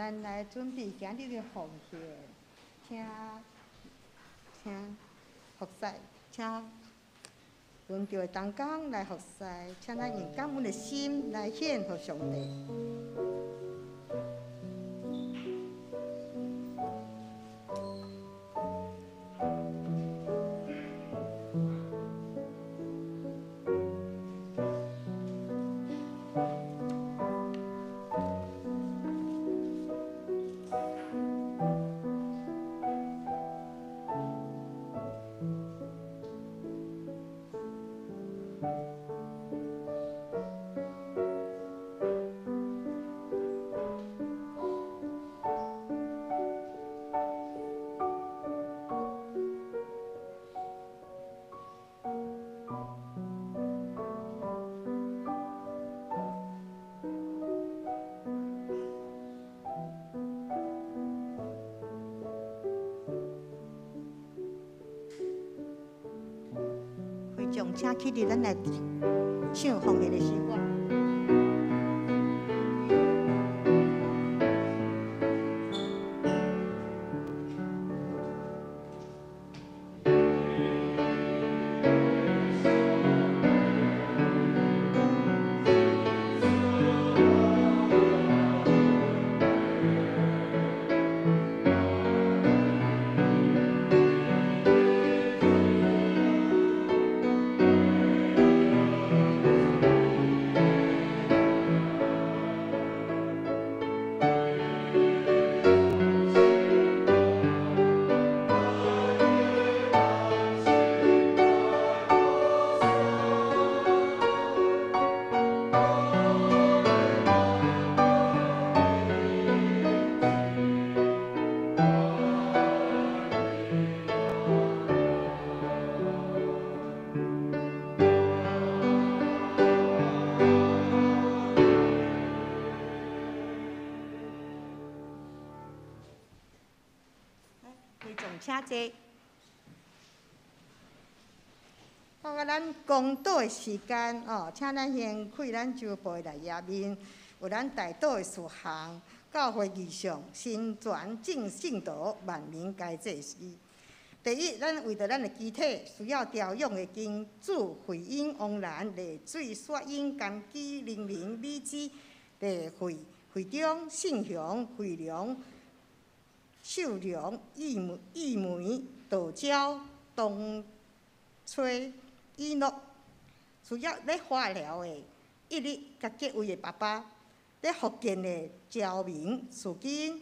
咱來準備今日的奉獻，請請服侍，請輪著的同工來服侍，請咱用感恩的心來獻予上帝。會眾請起立，咱來唱奉獻的詩歌。請坐。到啊，咱公禱的時間哦，請咱先開咱周報的內頁面，有咱代禱的事項、教會異象、新傳正聖道、萬民皆祭司。第一，咱為著咱的肢體需要調養的金主、惠英、王蘭、麗水、雪英、甘基、玲玲、美芝、麗慧、惠中、信雄、惠良、秀良、義梅、義梅、道昭、東崔、以諾，需要咧化療的一日佮結位的爸爸，咧福建的焦明、樹根、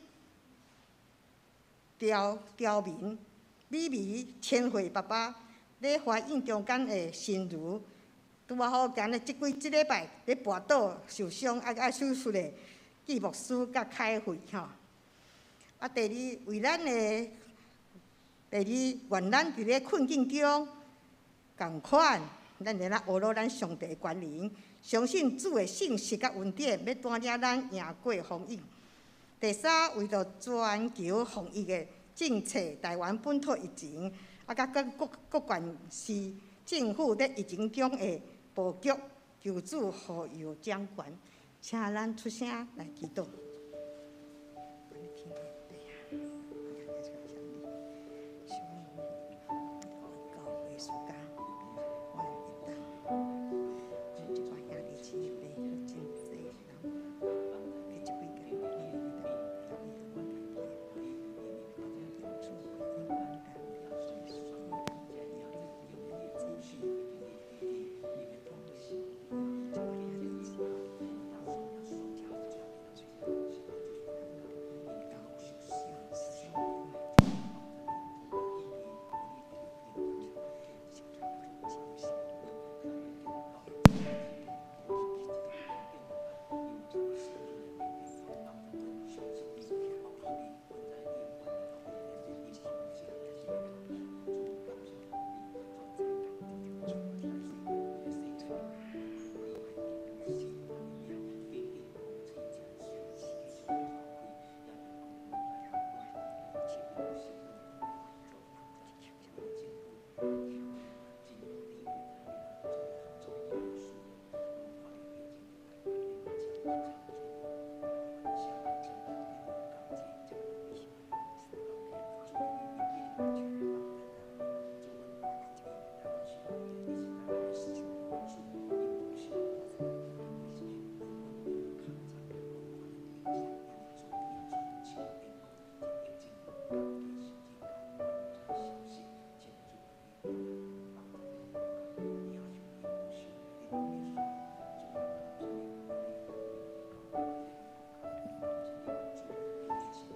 刁刁明、美美、千惠爸爸，咧懷孕中間的心如，拄仔好今日這幾這禮拜咧跋倒受傷，愛愛手術的紀牧師佮開會吼。啊，第二，為咱的第二，願咱佇咧困境中仝款，咱會當學落咱上帝的權能，相信主的信實佮恩典，欲帶領咱贏過風雨。第三，為著全球防疫的政策，台灣本土疫情，啊，佮各各各縣市政府佇疫情中的布局，求主護佑掌權，請咱出聲來祈禱。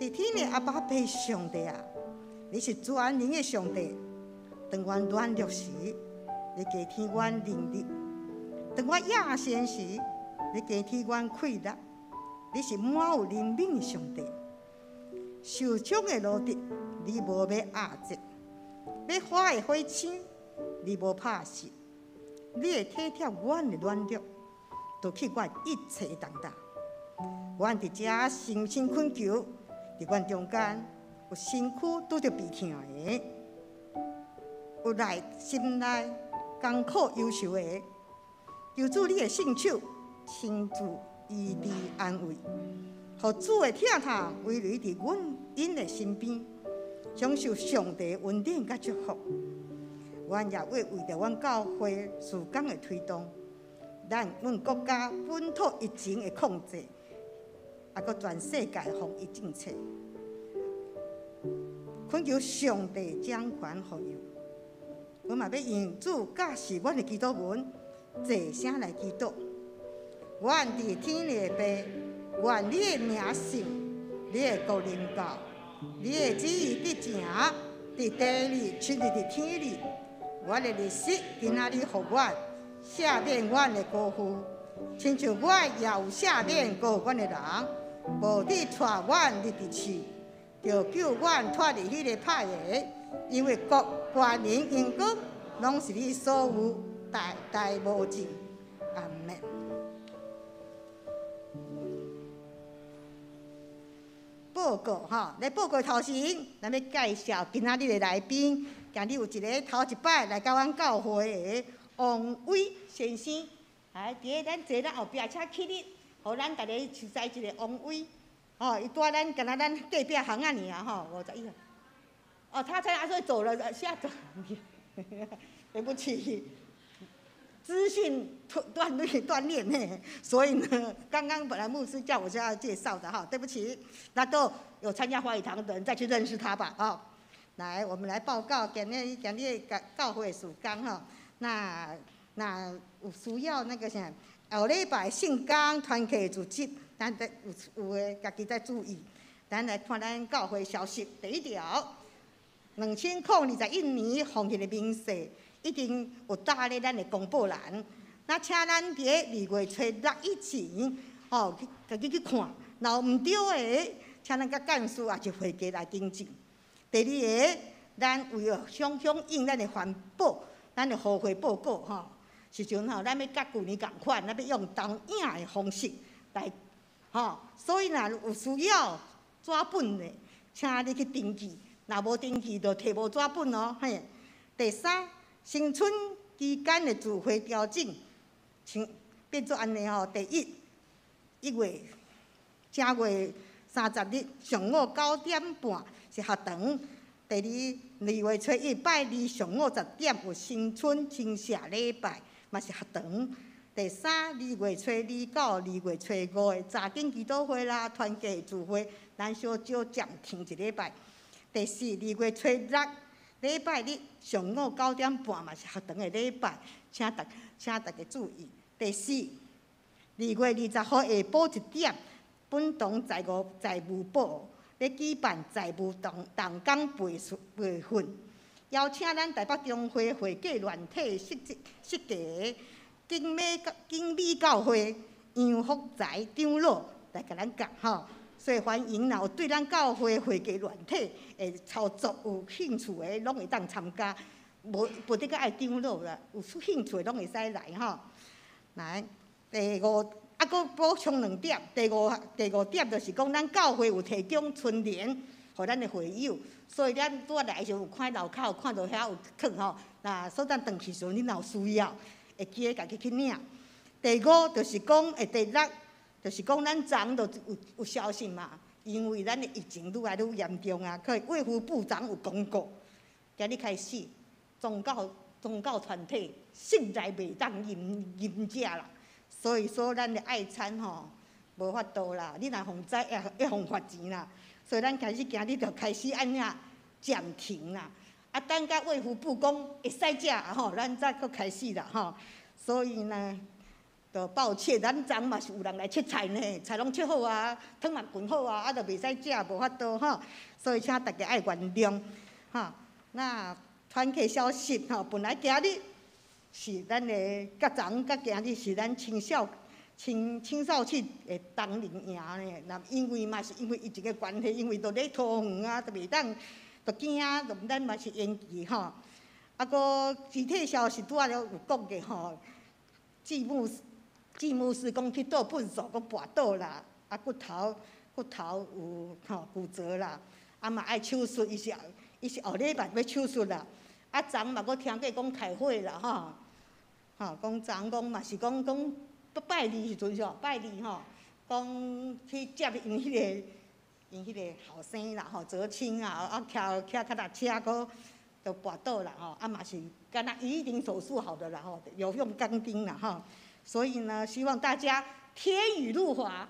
佇天的阿爸父上帝啊，你是全能的上帝。當阮軟弱時，你加添阮能力；當我野心時，你加添阮氣力。你是滿有憐憫的上帝。受傷的蘆竹，你無欲壓折；欲花的火星，你無拍熄。你會體貼阮的軟弱，除去阮一切的重擔。阮佇遮誠心懇求，佇阮中間有身軀拄著病痛的，有內心內艱苦憂愁的，求主你的聖手親自醫治安慰，予主的疼痛圍繞佇阮𪜶的身邊，享受上帝恩典佮祝福。阮也會為著阮教會事工的推動，咱阮國家本土疫情的控制，啊，閣全世界防疫政策，懇求上帝掌權護佑。阮嘛欲用主教示阮的祈禱文，齊聲來祈禱。阮佇天的父，願你的名聖，你的國臨到，你的旨意得成，佇地裡親像佇天裡。阮的日食今仔日予阮，赦免阮的過負，親像阮也有赦免過阮的人，無得帶阮入佇試，著救阮脫離彼個歹的，因為國、權能、榮光，攏是你所有，代代無盡。阿們。報告吼，來報告頭先，咱欲介紹今仔日的來賓。今日有一个頭一擺來到阮教會的王偉先生，來佇咧咱坐咱後壁車起立，予咱逐家熟似一个王偉。吼，伊蹛咱敢若咱隔壁巷仔爾吼，51號。哦，他在阿歲走了，下走。對不起，資訊斷斷斷裂呢，所以呢，剛剛本來牧師叫我就要介紹的哈，對不起，那都有參加華語堂的人再去認識他吧，啊。來，我們來報告今日今日教教會事工吼。那那有需要那個啥，後禮拜聖工團契組織，咱得有有的家己再注意。咱來看咱教會消息，第一條，2021年奉獻的明細已經有搭咧咱的公布欄。那請咱佇咧2月初六以前，吼去家己去看，若有毋對的，請咱佮幹事抑是會計來更正。第二个，咱為了響響應咱的環保，咱的污穢報告吼，時陣吼，咱欲佮舊年仝款，咱欲用投影的方式來吼，所以若有需要紙本的，請你去登記，若無登記就提無紙本哦，嘿。第三，新春期間的聚會調整，請變做按呢吼。第一，1月正月30日上午9點半是學堂。第二，2月初一拜二上午10點有新春清社禮拜，嘛是學堂。第三，2月初二到2月初五的查經祈禱會啦、團契聚會，咱小少暫停一禮拜。第四，2月初六禮拜日上午9點半嘛是學堂的禮拜，請大家注意。第四，2月20號下晡1點，本堂財務部咧舉辦財務同工培訓，邀請咱台北中會會計軟體設計景美教會楊福才長老來共咱教吼，所以歡迎若有對咱教會會計軟體的操作有興趣的，攏會當參加。無無得閣愛長老啦，有興趣的攏會使來吼。來，第五，啊，閣補充兩點。第五點就是講，咱教會有提供春聯，予咱的會友，所以咱拄仔來的時陣有看樓跤有看著遐有囥吼。那所等轉去時陣，你若有需要，會記得家己去領。第五就是講，第六就是講，咱昨就有消息嘛，因為咱的疫情愈來愈嚴重啊，可以衛福部長有公告，今日開始宗教團體室內袂當飲飲食啦。所以說，咱的愛餐吼無法度啦，你若予知會予罰錢啦。所以咱開始今日就開始按怎暫停啦。啊，等甲衛福部講會使食吼，咱才閣開始啦吼。所以呢，就抱歉，咱昨嘛是有人來切菜呢，菜攏切好啊，湯嘛滾好啊，啊，就袂使食，無法度吼，所以請大家愛原諒，吼。那團契消息吼，本來今日是咱的，較昨佮今日是咱青少期的冬令營呢，那因為嘛是因為疫情的關係，因為都咧桃園啊，都袂當，都驚，就咱嘛是延期吼。啊，閣具體消息拄仔了有講過吼，季牧師講去倒糞埽，講跋倒啦，啊骨頭有吼骨折啦，啊嘛愛手術，伊是後禮拜欲手術啦。啊，昨嘛閣聽過講開會啦吼，吼講昨講嘛是講拜二時陣吼，拜二吼，講去接𪜶彼個後生啦吼，澤青啊，啊騎騎腳踏車閣就跋倒啦吼，啊嘛是敢若伊已經手術好的啦吼，有用鋼釘啦吼，所以呢，希望大家天雨路滑，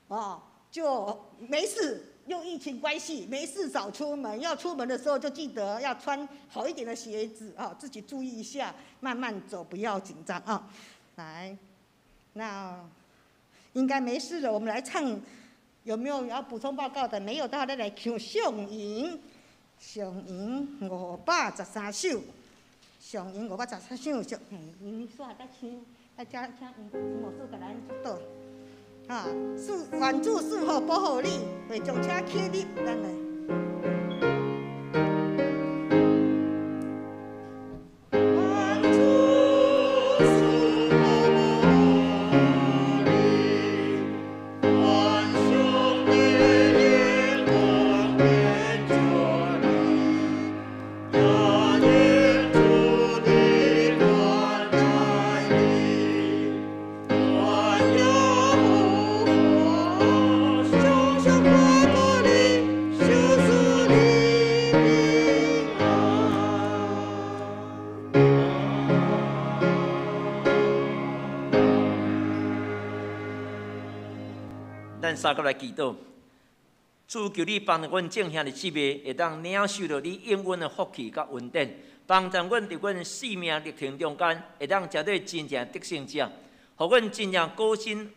哦，就沒事。又疫情關係，沒事少出門。要出門的時候就記得要穿好一點的鞋子啊，自己注意一下，慢慢走，不要緊張啊。來，那應該沒事了。我們來唱，有沒有要補充報告的？沒有的話，再來唱上銀，上銀513首，上銀513首，上，你說下再唱，大家請吳牧師給咱導。啊，主願主賜福保護你，會將車起立，咱來。願主賜福保護你，願上帝的光照你，也願主的關懷你，願耶和華常常看顧你，賞賜你平安。咱三個來祈禱，主求你幫助阮眾兄弟姊妹會當領受著你應允的福氣佮恩典，幫助阮佇阮生命歷程中間會當成做真正得勝者，予阮真正高心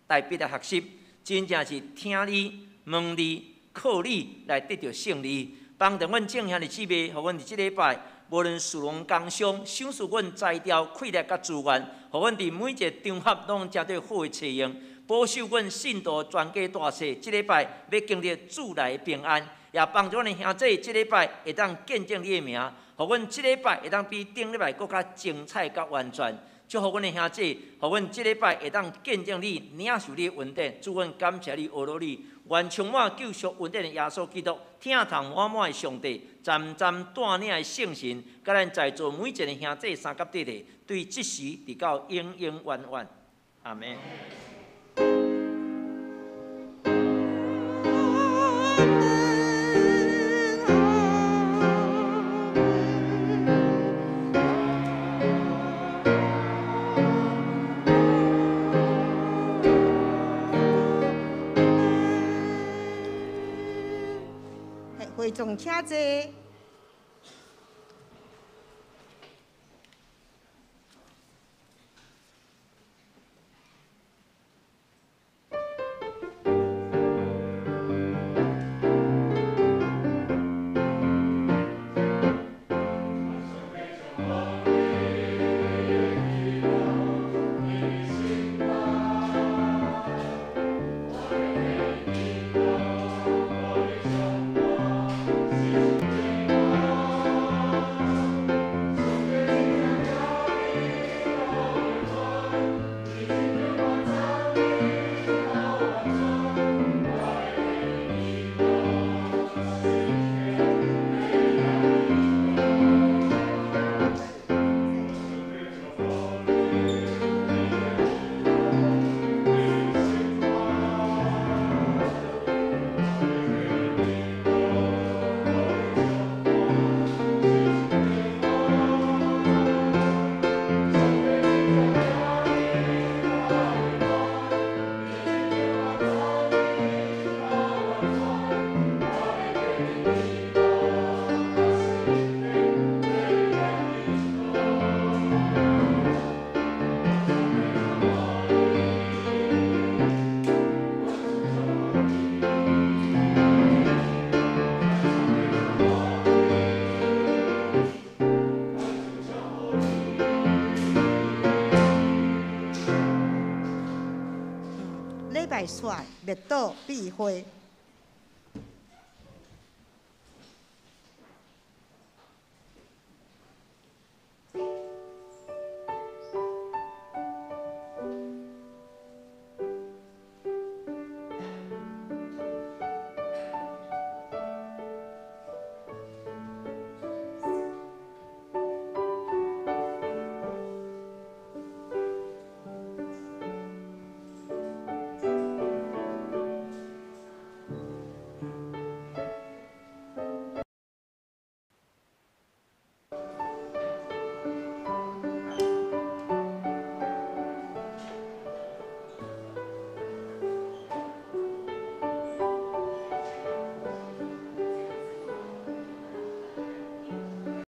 大筆來學習，真正是聽你、問你、靠你來得著勝利。幫助阮眾兄弟姊妹，予阮佇這禮拜，無論事攏工商，賞賜阮才調、氣力佮資源，予阮佇每一個場合攏成做好的冊用，保守阮信徒全家大細。這禮拜欲經歷主來的平安，也幫助阮的兄弟這禮拜會當見證你的名，予阮這禮拜會當比頂禮拜閣較精彩、佮完全。祝福阮的兄弟，予阮這禮拜會當見證你，領受你的恩典。主，阮感謝你，阿羅你，願充滿救贖恩典的耶穌基督，疼痛滿滿的上帝，陣陣帶領的聖神，佮咱在座每一个兄弟三甲弟弟，對這時直到永永遠遠。阿們。會眾請坐。界煞，滅倒必會。